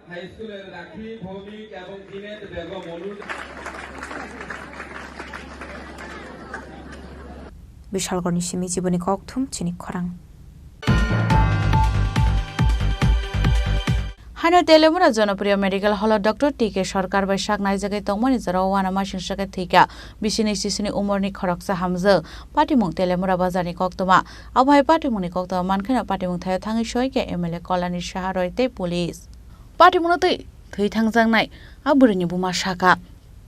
হাই স্কুলের রাখি ভৌমিক এবং জিনেদ বেগম অনু Bishalgorni simi chiboni kokthum chini khorang. Hano Telemura Jonopriya Medical Hall o Doctor T K Sarkar bai sak naijagwi tongmani jorao uanamasingcha khe thwikha bisini sisini umorni khoroksa hamjwk. Patimung Telemura bazarni koktwma. Abo hai patimungni koktwma mankheno patimung thaio thangwi soikha M L A Kolani Saha Roy tei police. Patimungno twi thwi thangjaknai a bwrwini buma sakha.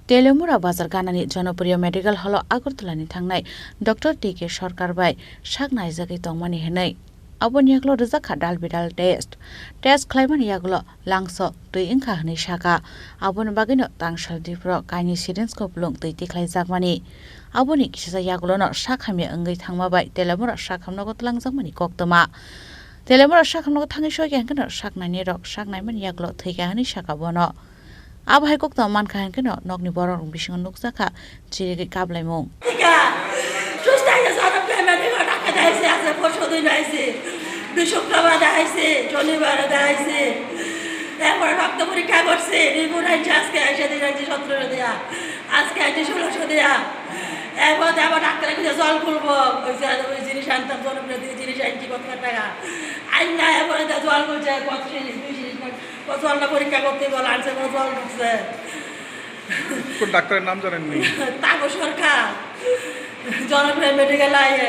Telemura bazar ganani Jonopriya Medical Hall o Agartala ni thangnai Doctor T K Sarkar bai sak naijagwi tongmani hinwi. Aboni yagulo rijak kha dal bidal test. Test khlaimani yagulo langso twi wngkha hinwi sakha. Aboni bagwino tangsal dipro kainwi syringe koplung twi tikhlaijakmani. Aboni kisa yagulono sak hamya wngwi thangma bai Telemura sak hamnogo twlangjakmani koktwma. Telemura sak hamnogo thangwi soikha hinkheno sak nainai rok sak naimani yagulo thwikha hinwi sakha bono. Abo hai koktwma mankha hinkheno nokni borok rok bisingo nukjakha chirigwi kaplaimung. Tika, susta ya sara payment ko taka daise, aise porso din aise, bishokrabare aise, shonibare aise, ekbar rokto porikka korse, report anche ajke aise din anche sotro dia, ajke anche solo so dia, ekbar abo doctor e koise jol khulbo, koise oi jinis antam, jol khulbo, jinis anche kotha taka, aina ekbar jol khulse, kotha jinis, dui jinis, ও জলটা পরীক্ষা করতে বল, আনছে বলে জল ঢুকছে। কোন ডাক্তারের নাম জানেননি? তাপস সরকার। জনপ্রিয় মেডিকেল আইয়ে।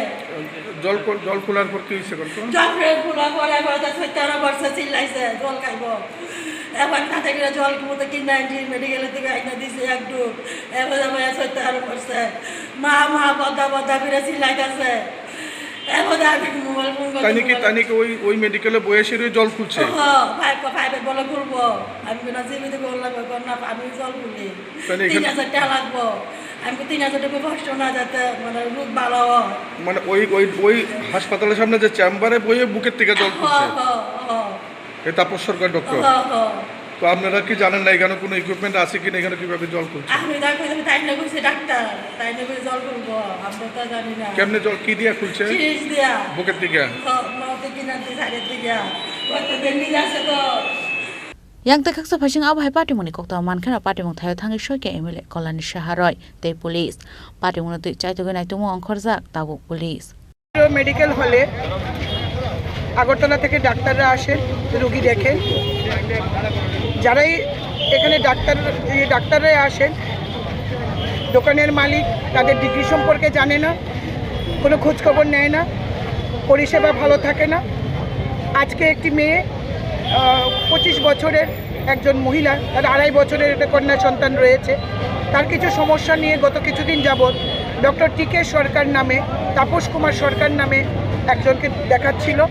জল কো-, জল খোলার পর কি হয়েছে এখন? জল খোলার পরে এবার তো সত্য আরো বর্ষা চিল্লাইছে, জল খাইবো। এবার তাতে করে জল মতো কিনে আনছি, মেডিকেল থেকে আইনা দিছে একটু। এবার আমার সত্য আরো বর্ষা। মা, মা, বদ্দা, বদ্দা করে চিল্লাইতেছে। এখন আমি মোবাইল ফোন করতে তাই নাকি, মোবাইল তাই নাকি ওই, ওই মেডিকেলে বসে রয়ে জল খুলছে? হ, পাইপ, পাইপে বলে খুলবো। আমি কোনো জীবিত বললাম, ওই বন্যা আমি জল খুলি। তাই না, তিন হাজার টাকা লাগবো। আমি তিন হাজার টাকা কষ্ট না যাতে, মানে, রোগ ভালো হয়। মানে, ওই, ওই, ওই হাসপাতালের সামনে যে চেম্বারে বইয়ে বুকের থেকে জল হ, খুলছে? হ, হ। এ তাপস সরকার ডক্টর? হ, হ। তো আপনারা কি জানেন না এখানে কোনো ইকুইপমেন্ট আছে কিনা, এখানে কিভাবে জল খুলছে? আমি ডাক্তার, আমি তাই না কইছে ডাক্তার, তাই না কইছে জল খুলবো, আমরা তো জানি না। কেমনে জল, কি দিয়া খুলছে? সিরিঞ্জ দিয়া। বুকের দিকে? হ, মাথার কিনার দিকে, সাইডের দিকে। কতদিন নিয়ে আসে তো। Yang tei khaksa phaising abo hai patimungni koktwma mankheno patimung thaio thangwi soikha M L A Kolani Saha Roy tei police. Patimungno twi chaitugwi naitugmung ongkhorjak tabuk police. Medical হলে আগরতলা থেকে ডাক্তাররা আসেন, রুগী দেখেন। যারাই এখানে ডাক্তার, এই ডাক্তাররা আসেন, দোকানের মালিক তাদের ডিগ্রি সম্পর্কে জানে না, কোনো খোঁজখবর নেয় না, পরিষেবা ভালো থাকে না। আজকে একটি মেয়ে, আহ, পঁচিশ বছরের একজন মহিলা, তার আড়াই বছরের একটা কন্যা সন্তান রয়েছে। তার কিছু সমস্যা নিয়ে গত কিছুদিন যাবৎ ডক্টর টি কে সরকার নামে, তাপস কুমার সরকার নামে একজনকে দেখাচ্ছিল।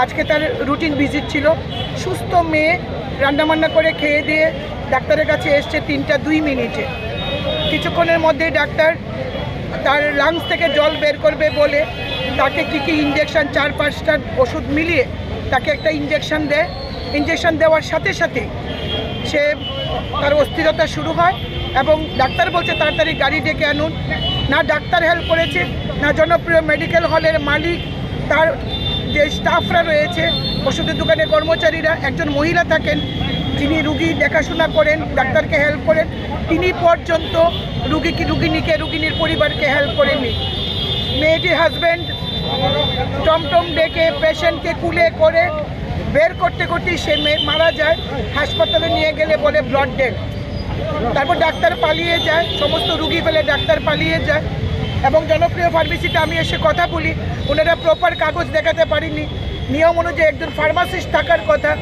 আজকে তার রুটিন ভিজিট ছিল। সুস্থ মেয়ে রান্নাবান্না করে খেয়ে দিয়ে ডাক্তারের কাছে এসছে তিনটা দুই মিনিটে। কিছুক্ষণের মধ্যেই ডাক্তার তার লাংস থেকে জল বের করবে বলে তাকে কী কী ইঞ্জেকশন, চার পাঁচটা ওষুধ মিলিয়ে তাকে একটা ইঞ্জেকশন দেয়। ইঞ্জেকশন দেওয়ার সাথে সাথে সে, তার অস্থিরতা শুরু হয় এবং ডাক্তার বলছে, "তাড়াতাড়ি গাড়ি ডেকে আনুন।" না ডাক্তার হেল্প করেছে, না জনপ্রিয় মেডিকেল হলের মালিক, তার যে স্টাফরা রয়েছে, ওষুধের দোকানে কর্মচারীরা, একজন মহিলা থাকেন যিনি রুগী দেখাশোনা করেন, ডাক্তারকে হেল্প করেন, তিনি পর্যন্ত রুগীকে, রুগিনীকে, রুগিনীর পরিবারকে হেল্প করেননি। মেয়েটির হাজব্যান্ড টমটম ডেকে পেশেন্টকে কুলে করে বের করতে করতেই সে মে-, মারা যায়। হাসপাতালে নিয়ে গেলে বলে ব্লাড ডেড। তারপর ডাক্তার পালিয়ে যায়, সমস্ত রুগী ফেলে ডাক্তার পালিয়ে যায়। এবং জনপ্রিয় ফার্মেসিতে আমি এসে কথা বলি, ওনারা প্রপার কাগজ দেখাতে পারেননি। নিয়ম অনুযায়ী একজন ফার্মাসিস্ট থাকার কথা,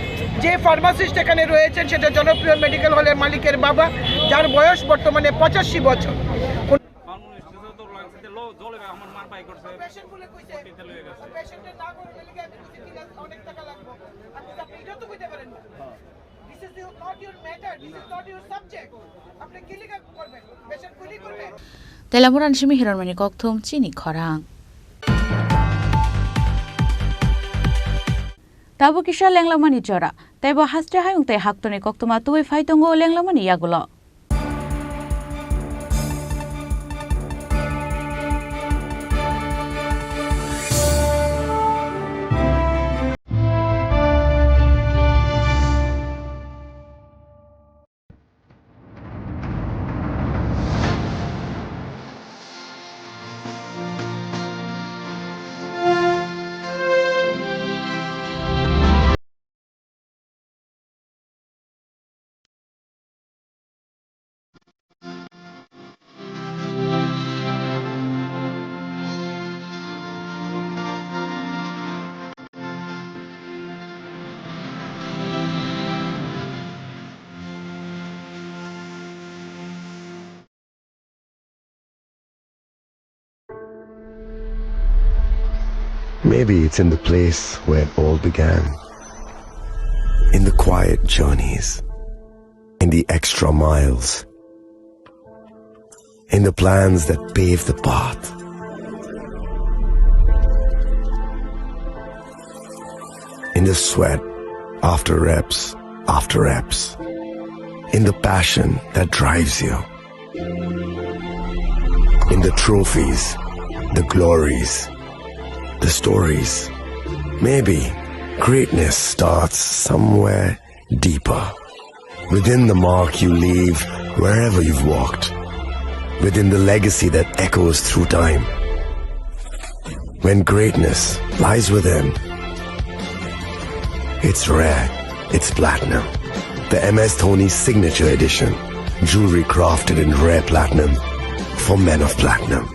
যে ফার্মাসিস্ট এখানে রয়েছেন সেটা জনপ্রিয় মেডিকেল হলের মালিকের বাবা, যার বয়স বর্তমানে পঁচাশি বছর। This is your, not your matter, this is not your subject. আপনি কি লেখা করবেন? পেশেন্ট গুলি করবেন। Telamuran simi hiron mani kokthum chini khorang. Tabuk kisa lenglamani jora, tei bo haste hayung tei haktoni koktwma tubui phai tongo lenglamani yagulo. Maybe it's in the place where it all began. In the quiet journeys, in the extra miles, in the plans that pave the path, in the sweat after reps after reps, in the passion that drives you. In the trophies, the glories, the stories. Maybe greatness starts somewhere deeper. Within the mark you leave wherever you've walked. Within the legacy that echoes through time. When greatness lies within, it's rare, it's platinum. The M S Dhoni Signature Edition. Jewelry crafted in rare platinum for men of platinum.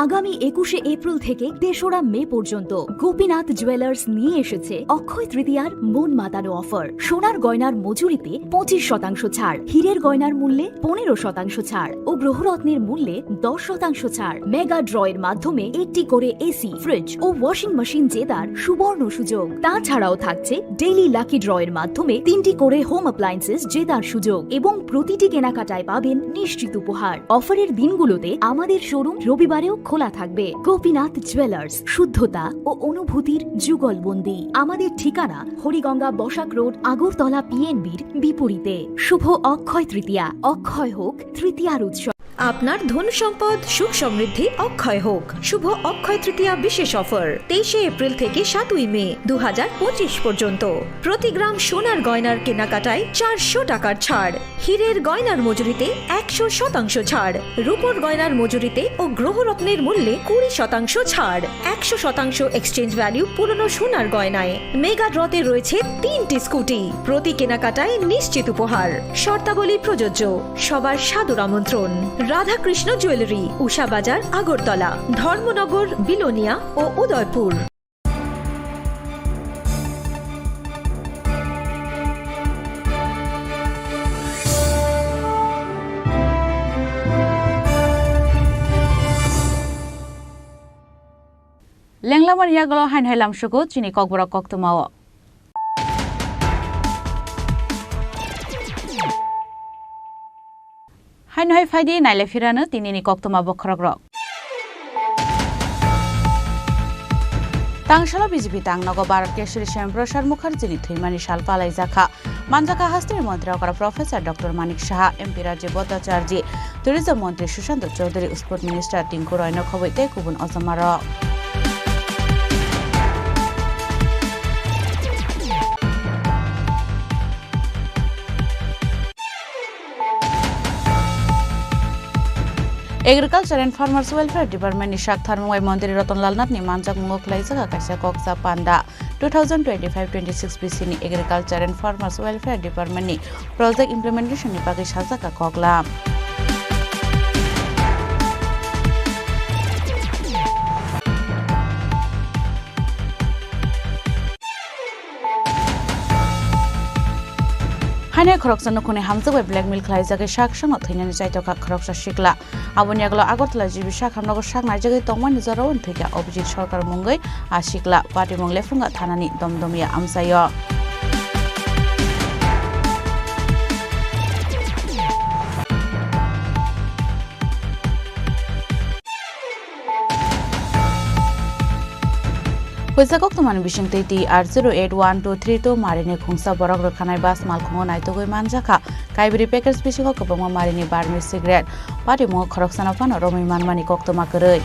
আগামী একুশে এপ্রিল থেকে তেসরা মে পর্যন্ত গোপীনাথ জুয়েলার্স নিয়ে এসেছে অক্ষয় তৃতীয়ার মন মাতানো অফার। সোনার গয়নার মজুরিতে পঁচিশ শতাংশ ছাড়, হীরের গয়নার মূল্যে পনেরো শতাংশ ছাড় ও গ্রহরত্নের মূল্যে দশ শতাংশ ছাড়। মেগা ড্রয়ের মাধ্যমে একটি করে এসি, ফ্রিজ ও ওয়াশিং মেশিন জেতার সুবর্ণ সুযোগ। তাছাড়াও থাকছে ডেইলি লাকি ড্রয়ের মাধ্যমে তিনটি করে হোম অ্যাপ্লায়েন্সেস জেতার সুযোগ এবং প্রতিটি কেনাকাটায় পাবেন নিশ্চিত উপহার। অফারের দিনগুলোতে আমাদের শোরুম রবিবারেও খোলা থাকবে। গোপীনাথ জুয়েলার্স, শুদ্ধতা ও অনুভূতির যুগলবন্দি। আমাদের ঠিকানা হরিগঙ্গা বসাক রোড, আগরতলা পিএনবির বিপরীতে। শুভ অক্ষয় তৃতীয়া, অক্ষয় হোক তৃতীয়ার উৎসব। আপনার ধন সম্পদ সুখ সমৃদ্ধি অক্ষয় হোক। শুভ অক্ষয় তৃতীয়া বিশেষ অফার তেইশে এপ্রিল থেকে সাতই মে দু হাজার পঁচিশ পর্যন্ত। প্রতি গ্রাম সোনার গয়নার কেনাকাটায় চারশো টাকার ছাড়, হীরের গয়নার মজুরিতে একশো শতাংশ ছাড়, রূপোর গয়নার মজুরিতে ও গ্রহরত্নের মূল্যে কুড়ি শতাংশ ছাড়, একশো শতাংশ এক্সচেঞ্জ ভ্যালু পুরনো সোনার গয়নায়। মেগা ড্রতে রয়েছে তিনটি স্কুটি, প্রতি কেনাকাটায় নিশ্চিত উপহার। শর্তাবলী প্রযোজ্য। সবার সাদর আমন্ত্রণ। রাধাকৃষ্ণ জুয়েলারি, উষা বাজার, আগরতলা, ধর্মনগর, বিলোনিয়া ও Udaipur. Lenglamani yagulo haino hai lamsugo chini kokborok koktwmao. Haino hai phaidi nailai phirano tinini koktwma bokhorokrok. Tangsalo B J P tangnogo Bharat Keshari Shyam Prasad Mukherjini thwimani sal palaijakha. Manjakha hasteni montri okra Professor Doctor Manik Saha, M P Rajiv Bhattacharjee, Tourism montri Sushanta Chowdhury, Sport Minister Tinku Roy nokhobwi tei kubun ojomarok. Agriculture and Farmers Welfare Department ni sak tharmung bai Montri Ratan Lal Nath ni manjakmungo khwlaijak kaisa koksa panda. Two thousand twenty-five twenty-six B C ni Agriculture and Farmers Welfare Department ni project implementation ni bagwi sajak koklam. Haino khoroksa nukhungni hamjak bai blackmail khwlaijagwi sak sakno thwinani chaitokha khoroksa sikla. Aboni yagulo Agartala G B sak hamnogo sak naijagwi tongmani jorao thwikha Abhijit Sarkar mungwi a sikla patimung lephunga thanani domdomya amchaio. Puisa koktwmani bisingtwi T R zero eight one two three two marini khungsa borok rwkhanai bus malkhungo naitugwi manjakha. Kaibri package bisingo kwbangma marini Burmese cigarette. Patimungo khoroksano phano romwi manmani koktwma kwrwi.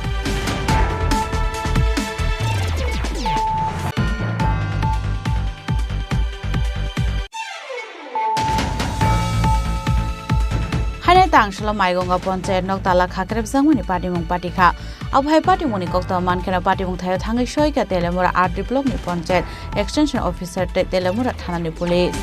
Haino Tangsalo Maigonga Ponchayat nok tala khakrepjakmani patimung patikha. Abo hai patimungni koktwma mankheno patimung thaio thangwi soikha Telemura R D block ni Ponchayat Extension Officer tei Telemura thanani police.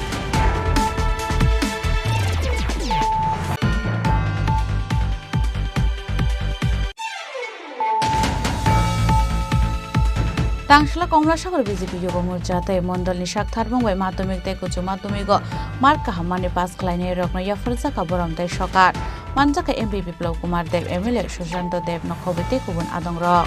Tangsala Komlasagor B J P Yuba Morcha tei Mondolni sak tharmung bai madhyamik tei uccho madhyamigo mark kaham manwi pass khlainai rokno yapharjakha borom tei sokar. Manjakha M P Biplab Kumar Deb, M L A Sushanta Deb nokhobwi tei kubun adongrok.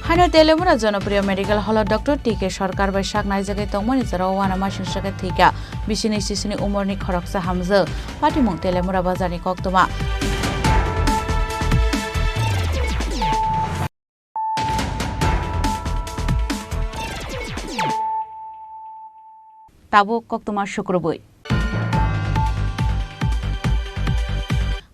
Haino Telemura Jonopriya Medical Hall o Doctor T K Sarkar bai sak naijagwi tongmani jorao uanamasingcha khe thwikha bisini sisini umorni khoroksa hamjwk. Patimung Telemura bazarni koktwma. Tabuk koktwma sukrubwi.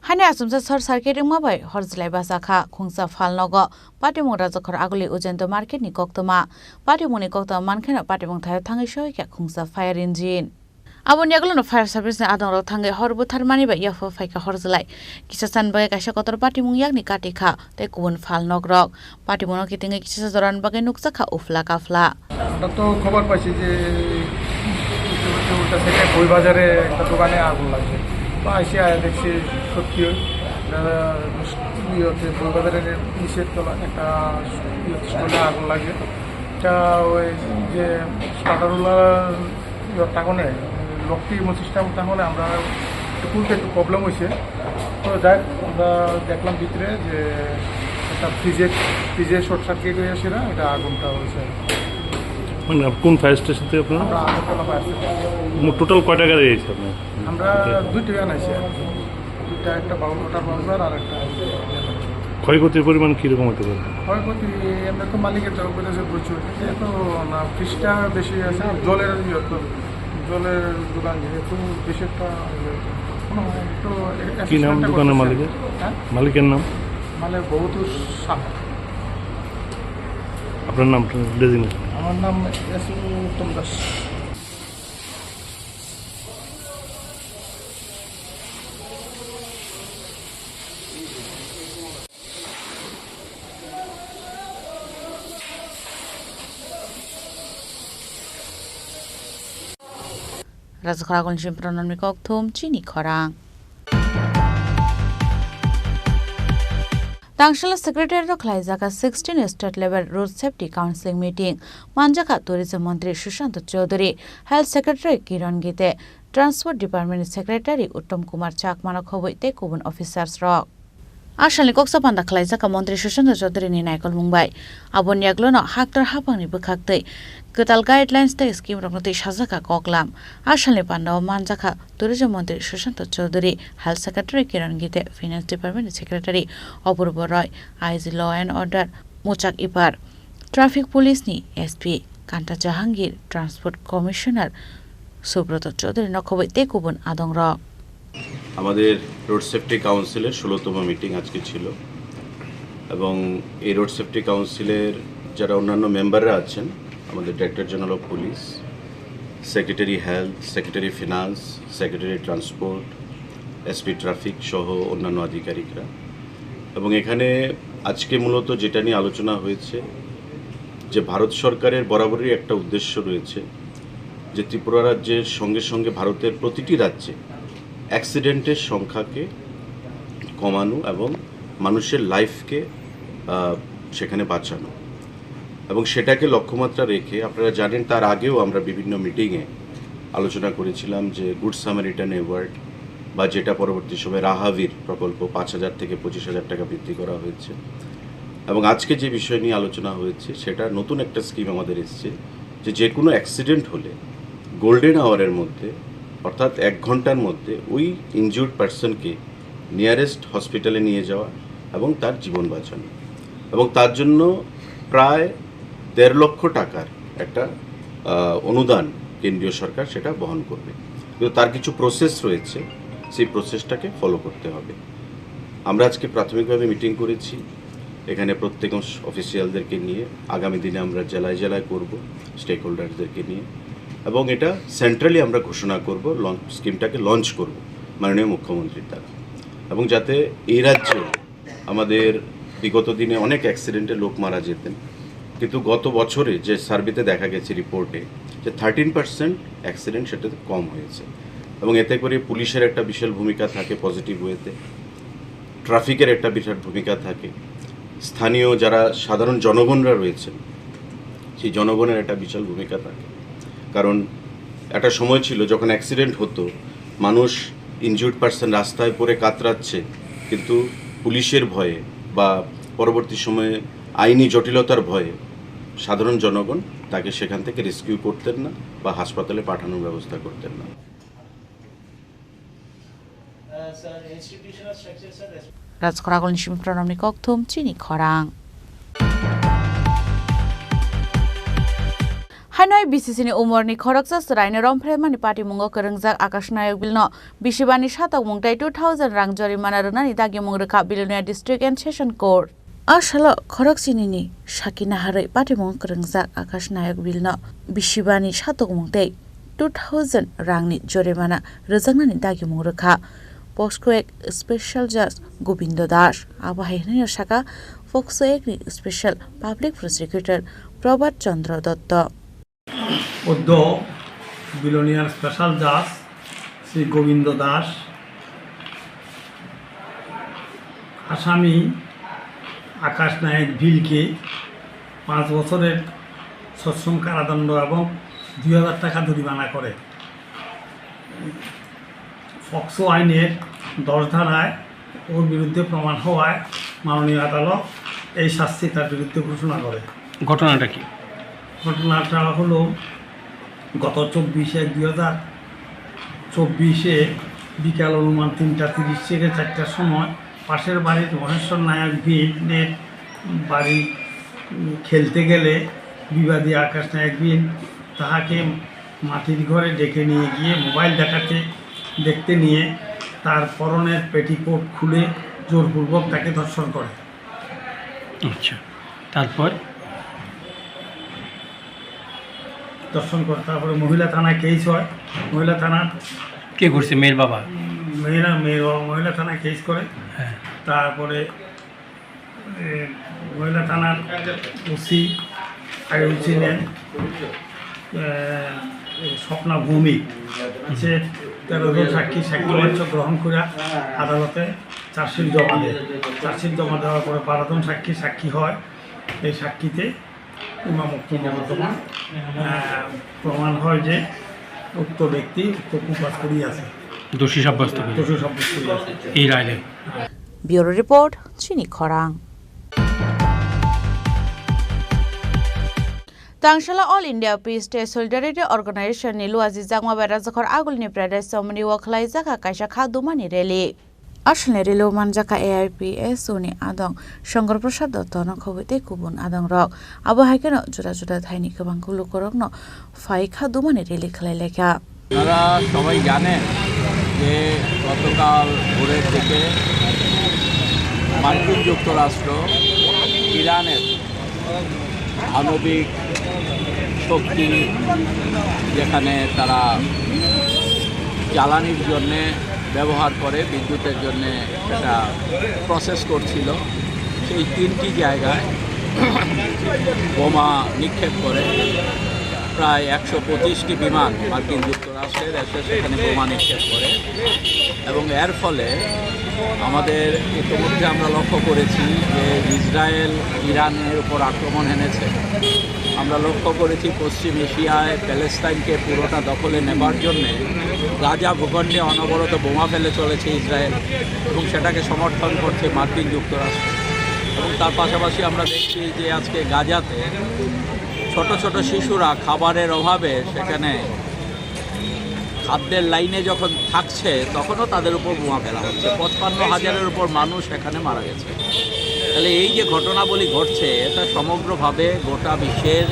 Haino achomsa short circuit wngma bai hor jilai bachakha khungsa phalnogo. Patimung Rajakhor Aguli Ujento Market ni koktwma. Patimungni koktwma mankheno patimung thaio thangwi soikha khungsa fire engine. Aboni yagulono fire service ni adongrok thangwi hor butharmani bai yapha phaikha hor jilai. Kisa chan bagwi kaisa kotor patimung yakni kati kha tei kubun phalnokrok. Patimungno kitingwi kisa jorani bagwi nukjakha uphla kaphla. আমরা তো খবর পাইছি যে উল্টা সাইডে বই বাজারে একটা দোকানে আগুন লাগছে। তো আইসি আয়া দেখছি সত্যি ওই, আহ, ইয়ে হচ্ছে, বই বাজারের নিচের তলা একটা ইয়ে হচ্ছে, স্টলে আগুন লাগে। এটা ওই যে স্টার্টারওয়ালা ইয়ে, তখন লকটি এমন সিস্টেম, তখন আমরা একটু খুলতে একটু প্রবলেম হয়েছে। তো যাই হোক, আমরা দেখলাম ভিতরে যে একটা ফ্রিজের, ফ্রিজের শর্ট সার্কিট হয়ে সেটা, এটা আগুনটা হয়েছে। মানে কোন ফায়ার স্টেশন থেকে আপনারা? আমরা আগরতলা ফায়ার স্টেশন। মোট টোটাল কয়টা গাড়ি হয়েছে আপনার? আমরা দুইটা ভ্যান আছে আর কি। দুইটা, একটা বাউল ওয়াটার বাউজার আর একটা ক্ষয়ক্ষতির পরিমাণ কিরকম হতে পারে? ক্ষয়ক্ষতি এমনি তো মালিকের তরফ থেকে যে প্রচুর, এত না, ফ্রিজটা বেশি আছে, আর জলের ইয়ে তো, জলের দোকান যেহেতু বেশি একটা ইয়ে, কোনো একটু কি নাম অ্যাসেসমেন্টটা দোকানের করতেছে। মালিকের? হ্যাঁ? মালিকের নাম? মানে বহুত সাপ। আপনার নাম ডেজিগনেশন? আমার নাম এস উত্তম Das. Rajkhoragulni Simpranamni kokthum chini khorang. Tangsala Secretariat-o khlaijak sixteen State Level Road Safety Council Meeting manjakha Tourism Montri Sushanta Chowdhury, Health Secretary Kiran Gite, Transport Department Secretary Uttam Kumar Chakmano khobwi tei kubun officers rok. A salni koksa panda khlaijak Montri Sushanta Chowdhury ni naikolmung bai. Aboni yaglono haktor haphangni bwkhaktwi kwtal guidelines tei scheme rokno twi sajak koklam. A salni pandao manjakha Tourism Montri Sushanta Chowdhury, Health Secretary Kiran Gite, Finance Department Secretary Apurba Roy, I G Law and Order Muchak Ipar, Traffic Police ni S P Kanta Jahangir, Transport Commissioner Subroto Chowdhury no khobwi tei kubun adongrok. আমাদের road safety কাউন্সিলের ষোলোতম মিটিং আজকে ছিল এবং এই road safety কাউন্সিলের যারা অন্যান্য মেম্বাররা আছেন, আমাদের director general of police, secretary health, secretary finance, secretary transport, SP traffic সহ অন্যান্য আধিকারিকরা। এবং এখানে আজকে মূলত যেটা নিয়ে আলোচনা হয়েছে, যে ভারত সরকারের বরাবরই একটা উদ্দেশ্য রয়েছে যে ত্রিপুরা রাজ্যের সঙ্গে সঙ্গে ভারতের প্রতিটি রাজ্যে অ্যাক্সিডেন্টের সংখ্যাকে কমানো এবং মানুষের লাইফকে, আহ, সেখানে বাঁচানো। এবং সেটাকে লক্ষ্যমাত্রা রেখে, আপনারা জানেন, তার আগেও আমরা বিভিন্ন মিটিংয়ে আলোচনা করেছিলাম যে গুড সামারিটান অ্যাওয়ার্ড বা যেটা পরবর্তী সময় রাহাভির প্রকল্প, পাঁচ হাজার থেকে পঁচিশ হাজার টাকা বৃদ্ধি করা হয়েছে। এবং আজকে যে বিষয় নিয়ে আলোচনা হয়েছে, সেটা নতুন একটা স্কিম আমাদের এসছে যে যে কোনো অ্যাক্সিডেন্ট হলে গোল্ডেন আওয়ারের মধ্যে, অর্থাৎ এক ঘন্টার মধ্যে ওই ইনজিউর্ড পার্সনকে নিয়ারেস্ট হসপিটালে নিয়ে যাওয়া এবং তার জীবন বাঁচানো। এবং তার জন্য প্রায় দেড় লক্ষ টাকার একটা, আহ, অনুদান কেন্দ্রীয় সরকার সেটা বহন করবে। কিন্তু তার কিছু প্রসেস রয়েছে, সেই প্রসেসটাকে ফলো করতে হবে। আমরা আজকে প্রাথমিকভাবে মিটিং করেছি এখানে প্রত্যেক অফ-, অফিসিয়ালদেরকে নিয়ে। আগামী দিনে আমরা জেলায় জেলায় করব, স্টেক হোল্ডারদেরকে নিয়ে, এবং এটা সেন্ট্রালি আমরা ঘোষণা করব, লঞ্চ, স্কিমটাকে লঞ্চ করব মাননীয় মুখ্যমন্ত্রীর দ্বারা, এবং যাতে এই রাজ্যে আমাদের বিগত দিনে অনেক অ্যাক্সিডেন্টে লোক মারা যেতেন, কিন্তু গত বছরে যে সার্ভেতে দেখা গেছে রিপোর্টে যে থার্টিন পার্সেন্ট অ্যাক্সিডেন্ট সেটাতে কম হয়েছে। এবং এতে করে পুলিশের একটা বিশাল ভূমিকা থাকে পজিটিভ ওয়েতে, ট্রাফিকের একটা বিরাট ভূমিকা থাকে, স্থানীয় যারা সাধারণ জনগণরা রয়েছেন সেই জনগণের একটা বিশাল ভূমিকা থাকে। কারণ একটা সময় ছিল যখন অ্যাক্সিডেন্ট হতো, মানুষ, ইনজিউর্ড পার্সন রাস্তায় পড়ে কাতরাচ্ছে, কিন্তু পুলিশের ভয়ে বা পরবর্তী সময়ে আইনি জটিলতার ভয়ে সাধারণ জনগণ তাকে সেখান থেকে রেস্কিউ করতেন না বা হাসপাতালে পাঠানোর ব্যবস্থা করতেন না। Rajkhoragulni Simpranamni kokthum chini khorang. Hainoi B C C ni umorni khoroksa chwraino romphreimani patimungo kwrwngjak Akash Nayok Billno bisibani satokmung tei two thousand rang jorimana rwnani dagimung rwkha Bilonia District and Session Court. A salo khorokchinini saki naharwi patimung kwrwngjak Akash Nayok Billno bisibani satokmung tei two thousand rangni jorimana rwjaknani dagimung rwkha POCSO Act Special Judge Gobindo Das. Abo hai hwnwi saka POCSO Act ni Special Public Prosecutor Prabhat Chandra Dotto. অদ্য billionaire special জাজ শ্রী গোবিন্দ দাস আসামি আকাশ নায়ক ভিলকে পাঁচ বছরের সশ্রম কারাদণ্ড এবং দুই হাজার টাকা জরিমানা করে। পক্সো আইনের দশ ধারায় ওর বিরুদ্ধে প্রমাণ হওয়ায় মাননীয় আদালত এই শাস্তি তার বিরুদ্ধে ঘোষণা করে। ঘটনাটা কি? ঘটনাটা হলো গত চব্বিশ এক দুই হাজার চব্বিশে বিকাল অনুমান তিনটা তিরিশ থেকে চারটার সময় পাশের বাড়ির মহেশ্বর নায়ক বিনের বাড়ি, উম, খেলতে গেলে বিবাদী আকাশ নায়ক বিন তাহাকে মাটির ঘরে ডেকে নিয়ে গিয়ে মোবাইল দেখাতে, দেখতে নিয়ে তার পরনের পেটিকোট খুলে জোরপূর্বক তাকে ধর্ষণ করে। আচ্ছা, তারপর? ধর্ষণ করে, তারপরে মহিলা থানায় কেস হয়। মহিলা থানার কে করছে? মেয়ের বাবা? উম, মেয়েরা, মেয়ের বাবা মহিলা থানায় কেস করে। হ্যাঁ। তারপরে এ, মহিলা থানার ওসি, আগে ওসি নেন, এ, স্বপ্না ভৌমিক, সে তেরো জন সাক্ষী সাক্ষ্য বাচ্য গ্রহণ করে আদালতে চার্জশিট জমা দেয়। চার্জশিট জমা দেওয়ার পরে বারো জন সাক্ষী সাক্ষী হয়। এই সাক্ষীতে ইমাম উক্ত মকদ্দমা, আহ, প্রমাণ হয় যে উক্ত ব্যক্তি উক্ত কুপাত পড়ি আছে, দোষী সাব্যস্ত হয়েছে। দোষী সাব্যস্ত হয়েছে। এই রায় দেন। Bureau Report, Chini Khorang. Tangsala All India Peace Day Solidarity Organization ni luaji jakma bai Rajakhor Agulini Pradesh Chomoni o khwlaijak kaisa kha dumani rally. Aswlni rally o manjak kha A I P S O ni adong Shankar Prasad Dotto no khobwi tei kubun adong rok. Abo hai kheno juda juda thaini kwbang lukurok no phai kha dumani rally khwlai lai kha. আপনারা সবাই জানেন যে গতকাল ভোরের দিকে মার্কিন যুক্তরাষ্ট্র ইরানের আণবিক শক্তি যেখানে তারা জ্বালানির জন্যে ব্যবহার করে, বিদ্যুতের জন্যে সেটা প্রসেস করছিল, সেই তিনটি জায়গায় বোমা নিক্ষেপ করে। প্রায় একশো পঁচিশটি বিমান মার্কিন যুক্তরাষ্ট্রের এসে সেখানে বোমা নিক্ষেপ করে এবং এর ফলে আমাদের ইতিমধ্যে আমরা লক্ষ্য করেছি যে ইসরায়েল ইরানের উপর আক্রমণ এনেছে। আমরা লক্ষ্য করেছি পশ্চিম এশিয়ায় প্যালেস্তাইনকে পুরোটা দখলে নেবার জন্যে গাজা ভূখণ্ডে অনবরত বোমা ফেলে চলেছে ইসরায়েল এবং সেটাকে সমর্থন করছে মার্কিন যুক্তরাষ্ট্র। এবং তার পাশাপাশি আমরা দেখছি যে আজকে গাজাতে ছোট ছোট শিশুরা খাবারের অভাবে সেখানে খাদ্যের লাইনে যখন থাকছে, তখনও তাদের উপর বোমা ফেলা হচ্ছে। পঁচপান্ন হাজারের উপর মানুষ এখানে মারা গেছে। তাহলে এই যে ঘটনাবলী ঘটছে, এটা সমগ্রভাবে গোটা বিশ্বের,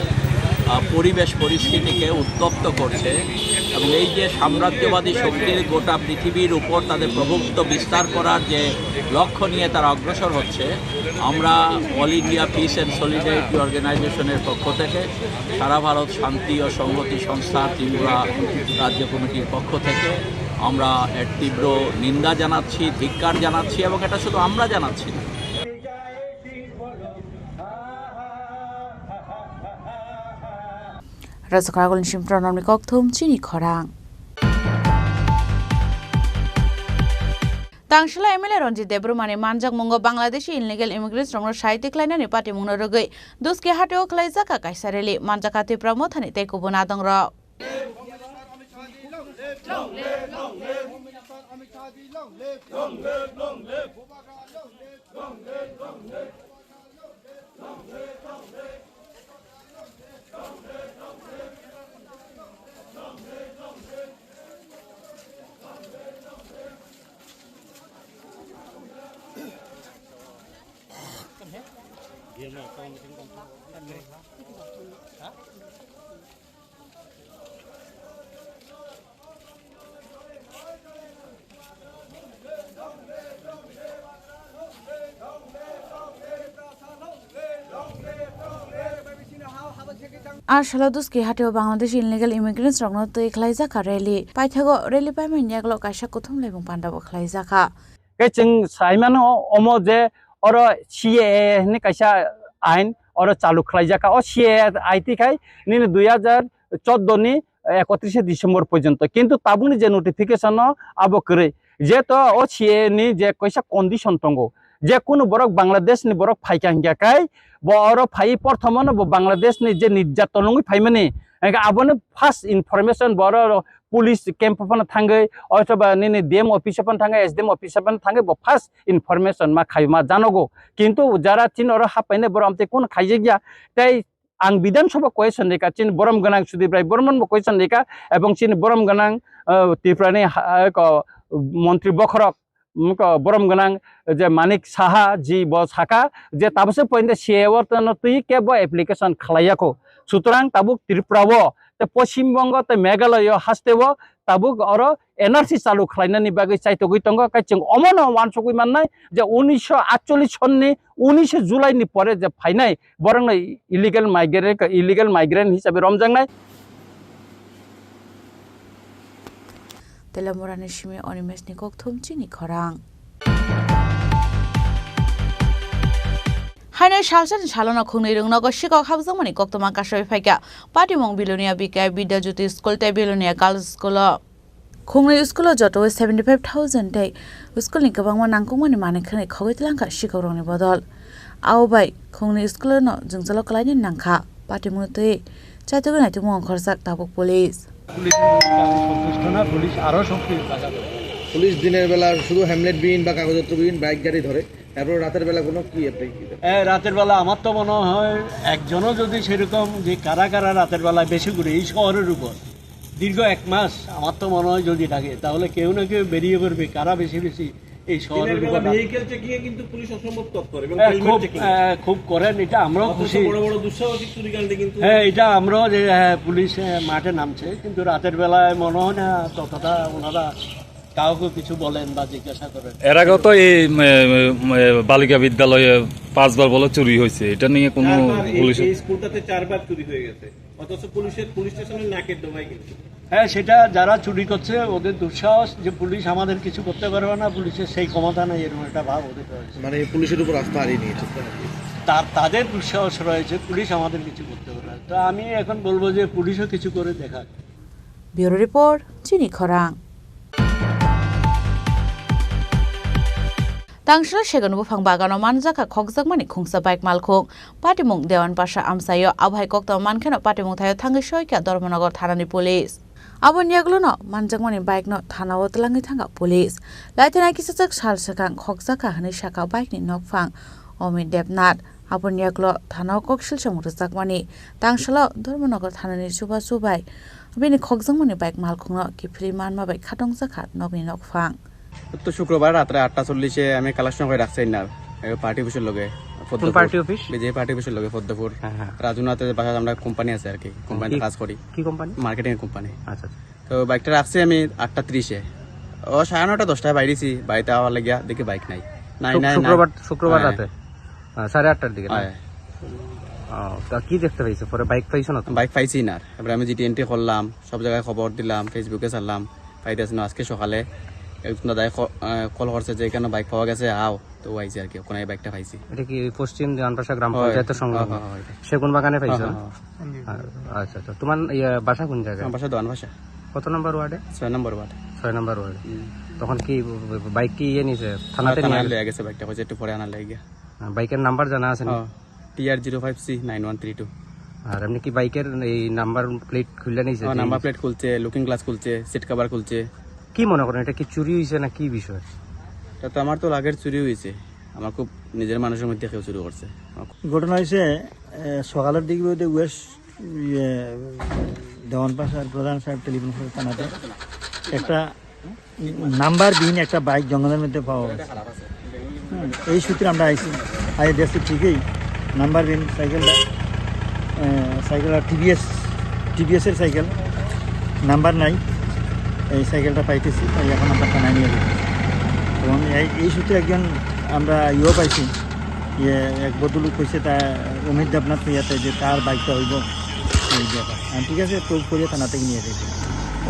আহ, পরিবেশ পরিস্থিতিকে উত্তপ্ত করছে এবং এই যে সাম্রাজ্যবাদী শক্তির গোটা পৃথিবীর উপর তাদের প্রভুত্ব বিস্তার করার যে লক্ষ্য নিয়ে তারা অগ্রসর হচ্ছে, আমরা all India piece and solidarity অর্গানাইজেশনের পক্ষ থেকে, সারা ভারত শান্তি ও সংহতি সংস্থা ত্রিপুরা রাজ্য কমিটির পক্ষ থেকে আমরা এর তীব্র নিন্দা জানাচ্ছি, ধিক্কার জানাচ্ছি এবং এটা শুধু আমরা জানাচ্ছি না। Rajakhor Agulini Simphra Nomni Kokthum, Chini Khorang. Tangsila M L A Ranjit Debbarmani manjakmungo Bangladeshi illegal immigrants rokno sai tiklainani patimungno rwgwi Duski hatio khwlaijak kha kaisa rally, manjak kha Tipra Mothani tei kubun adongrok. Aswlao Duski hatio Bangladesh illegal immigrants rokno twi khwlaijak kha rally. Paithago rally paimani yagulo kaisa kuthum laimung pandabo khwlaijak kha. Khe chwng saimano omo je oro C A A hinwi kaisa ain oro chalu khwlaijak kha. O C A A aiti khai nini dui hajar chordo ni ekotrishe December porjonto. Kintu tabukni je notification no abo kwrwi. Jeto o C A A ni je kaisa condition tongo. Je kunu borok Bangladesh ni borok phaikha hinkha khai bo oro phai porthomo no bo Bangladesh ni je nirjaton wngwi phaimani. Hinkhe abono first information bo oro police camp phano thangwi, othoba nini D M office phano thangwi, S D M office phano thangwi, bo first information ma khaio, ma janogo. Kintu jara chini oro haphainai borok amtwi kunu khaijakya, tei ang Bidhan Sabha question rikha, chini borom gwnang Sudip Rai Bormon bo question rikha, ebong chini borom gwnang, ah, Tripura ni ha-, ah, ko, montri bokhorok, mm, ko, borom gwnang je Manik Saha ji bo sakha je tabukse point C A A o twi kebo application khlaiyakho. Sutrang tabuk Tripura o, tei Poschim Bongo tei Meghalaya o haste o tabuk oro N R C chalu khlainani bagwi chaitogwi tongo. Kaichwng omono uansukwi mannai je unisho atchollish sonni unishe July ni pore je phainai borokno illegal migrant, illegal migrant hisabe romjaknai. Telamurani simi Animeshni kokthum chini khorang. Haino salsani salono khungnwi rwngnogo sikok habjakmani koktwma kasawi phaikha. Patimung Bilonia B K Bidya Jyoti School tei Bilonia Girls School o. Khungnwi school o joto seventy five thousand tei school ni kwbangma nangkukmani manwi khwnwi khogwi tlangkha sikokrokni bodol. Abo bai khungnwi school no jwngjalo kwlainani nangkha. Patimung twi chaitugwi naitukmung ongkhorjak tabuk police. Police সন্তুষ্ট না, পুলিশ আরো শক্তি। পুলিশ দিনের বেলা শুধু হেলমেট বিহীন বা কাগজপত্র বিহীন বাইক গাড়ি ধরে, তারপর রাতের বেলা কোনো কি আপনি কি দেখেন? এ, রাতের বেলা আমার তো মনে হয় একজনও যদি সেরকম যে কারা কারা রাতের বেলা বেশি ঘুরে এই শহরের উপর দীর্ঘ এক মাস, আমার তো মনে হয় যদি থাকে, তাহলে কেউ না কেউ বেরিয়ে পড়বে, কারা বেশি বেশি এই শহরের দিনের বেলা উপর। ভেহিকেল চেকিং এ কিন্তু পুলিশ অসম্ভব তৎপর এবং হ্যাঁ, হেলমেট খুব, চেকিং এ। হ্যাঁ, খুব করেন, এটা আমরাও অথচ খুশি। বড় বড় দুঃসাহসিক চুরিকাণ্ডে কিন্তু হ্যাঁ, এটা আমরাও যে, হ্যাঁ, পুলিশ, হ্যাঁ, মাঠে নামছে, কিন্তু রাতের বেলায় মনে হয় না ততটা ওনারা কাউকে কিছু বলেন বা জিজ্ঞাসা করেন। এর আগেও তো এই, উম, উম, বালিকা বিদ্যালয়ে পাঁচবার বলে চুরি হয়েছে, এটা নিয়ে কোনো চারবার এই, পুলিশ এই স্কুলটাতে চারবার চুরি হয়ে গেছে, অথচ পুলিশের, পুলিশ স্টেশনের নাকের ডোবায় কিন্তু। হ্যাঁ, সেটা যারা চুরি করছে ওদের দুঃসাহস যে পুলিশ আমাদের কিছু করতে পারবে না, পুলিশের সেই ক্ষমতা নেই, এরকম একটা ভাব ওদের রয়েছে। মানে পুলিশের উপর আস্থা হারিয়ে নিয়েছে। তার, তাদের দুঃসাহস রয়েছে, পুলিশ আমাদের কিছু করতে পারবে না। তো আমি এখন বলবো যে পুলিশও কিছু করে দেখাক। Bureau Report, Chini Khorang. Tangsalo segon buphang bagano manjakha khokjakmani khungsa bike malkhung. Patimung Dewan Pasha amchaio, abo hai koktwma mankheno patimung thaio thangwi soikha Dharmanagar thanani police. Aboni yagulono manjakmani bike no thanao twlangwi thangkha police. Laithani kisachak sal swkang khokjakha hwnwi sakha bike ni nokphang Amit Debnath. Aboni yagulo thanao koksil samung rwjakmani tangsalo Dharmanagar thanani chubachu bai bini khokjakmani bike malkhungno kiphilwi manma bai khatongjakha nokni nokphang. তো শুক্রবার রাত্রে আটটা চল্লিশে আমি কালেকশন করে রাখছি না, এই পার্টি অফিসের লগে, কোন Padmapur. Party office? BJP party অফিসের লগে পদ্মপুর। হ্যাঁ, হ্যাঁ। রাজুনাথের বাসায় আমরা কোম্পানি আছে আর কি, কোম্পানিতে কি, কাজ করি। কি কোম্পানি? মার্কেটিং এর কোম্পানি। আচ্ছা, আচ্ছা। তো বাইকটা রাখছি আমি আটটা ত্রিশে। ও সাড়ে নটা দশটায় বাইরেছি, বাড়িতে আওয়ার লাগিয়া দেখি বাইক নাই। নাই, শু-, নাই, নাই। শুক্রবার, শুক্রবার হ্যাঁ। রাতে? আহ, সাড়ে আটটার দিকে না? হ্যাঁ। ও, তা কি দেখতে পাইছো? পরে বাইক পাইছো না তো? বাইক পাইছি না আর। তারপরে আমি জিডি এন্ট্রি করলাম, সব জায়গায় খবর দিলাম, Facebook এ ছাড়লাম, পাইতেছি না। আজকে সকালে একজন দাদায় ক-, আহ, কল করছে যে এখানে বাইক পাওয়া গেছে, আও। তো আইছি আর কি, ওখানে বাইকটা পাইছি। এটা কি ওই পশ্চিম দেওয়ানপাশা গ্রাম হয়, পঞ্চায়েতের সংলগ্ন? হয়, হয়, হয়, এটা। সেগুন বাগানে পাইছো হ্যাঁ, না? হ্যাঁ, হ্যাঁ। আচ্ছা, আচ্ছা। তোমার ইয়ে বাসা কোন জায়গায়? আমার বাসা দেওয়ানপাশা। কত নম্বর ওয়ার্ডে? ছয় নম্বর ওয়ার্ড। ছয় নম্বর ওয়ার্ড। হুম। তখন কি বাইক কি ইয়ে নিছে? হ্যাঁ, থানাতে নিয়ে থানায় গেছে? লইয়া গেছে বাইকটা, কইছে একটু পরে আনা লইয়া গিয়া। হ্যাঁ, বাইকের নাম্বার জানা আছে নি? হ্যাঁ, T R zero five C nine one three two. আর এমনি কি বাইকের এই নাম্বার প্লেট খুললে নিছে? হ্যাঁ, যে নাম্বার প্লেট খুলছে, লুকিং গ্লাস খুলছে, সিট কভার খুলছে। কি মনে করেন, এটা কি চুরি হইছে না কি বিষয়? এটা তো আমার তো লাগের চুরি হইছে। আমার খুব নিজের মানুষের মধ্যে কেউ চুরি করছে। আমার খুব ঘটনা হয়েছে, এ, সকালের দিকে বোধহয় ওয়েস্ট, ইয়ে, দেওয়ানপাশার প্রধান সাহেব টেলিফোন করে থানাতে একটা নাম্বার বিহীন একটা বাইক জঙ্গলের মধ্যে পাওয়া গেছে। হুম, এই সূত্রে আমরা আইছি, আই দেখছি ঠিকই নাম্বার বিহীন সাইকেলটা, এ, সাইকেলটা টিভিএস, টিভিএসের সাইকেল, নাম্বার নাই। এই সাইকেলটা পাইতেছি, তাই এখন আমরা থানায় নিয়ে যাচ্ছি। এবং এই, এই সূত্রে একজন আমরা ইয়েও পাইছি, ইয়ে, এক ভদ্রলোক কইছে তা অমিত দেবনাথ ইয়াতে যে তার বাইকটা হইব এই ব্যাপার। হ্যাঁ, ঠিক আছে, প্রুভ করিয়া থানা থেকে নিয়ে যাইবে।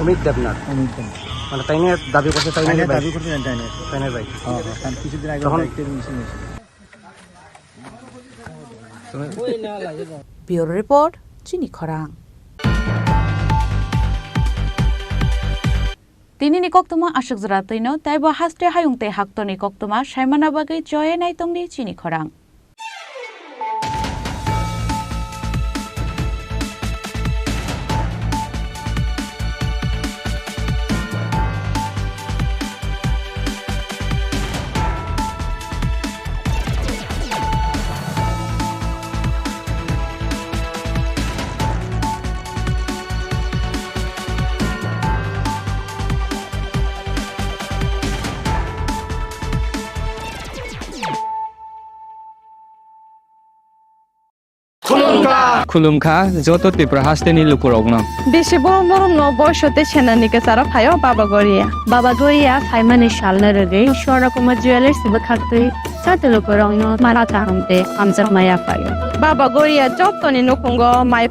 অমিত দেবনাথ? অমিত দেবনাথ। মানে তাই নিয়ে দাবি করছে, তাই তাই নিয়ে নিয়ে বাইক? দাবি করছে, তাই নিয়ে। তাই নিয়ে বাইক? হ্যাঁ, হ্যাঁ, কারণ কিছুদিন আগে তখন বাইক থেকে মিছিল হয়েছিল। Bureau Report, Chini Khorang. Tinini koktwma aswk jora twino, teibo haste hayung tei haktorni koktwma saimana bagwi choye naitongdi Chini Khorang. Khulumkha joto Tripura hasteni lukurokno. Bisi borom borom no boiso tei senani kwcharo phaio Baba Goria. Baba Goria phaimani salno rwgwi Swarna Kumar Jewellers bwkhaktwi joto lukurokno mara kaham tei hamjakma yaphaio. Baba Goria jotoni nukhungo mai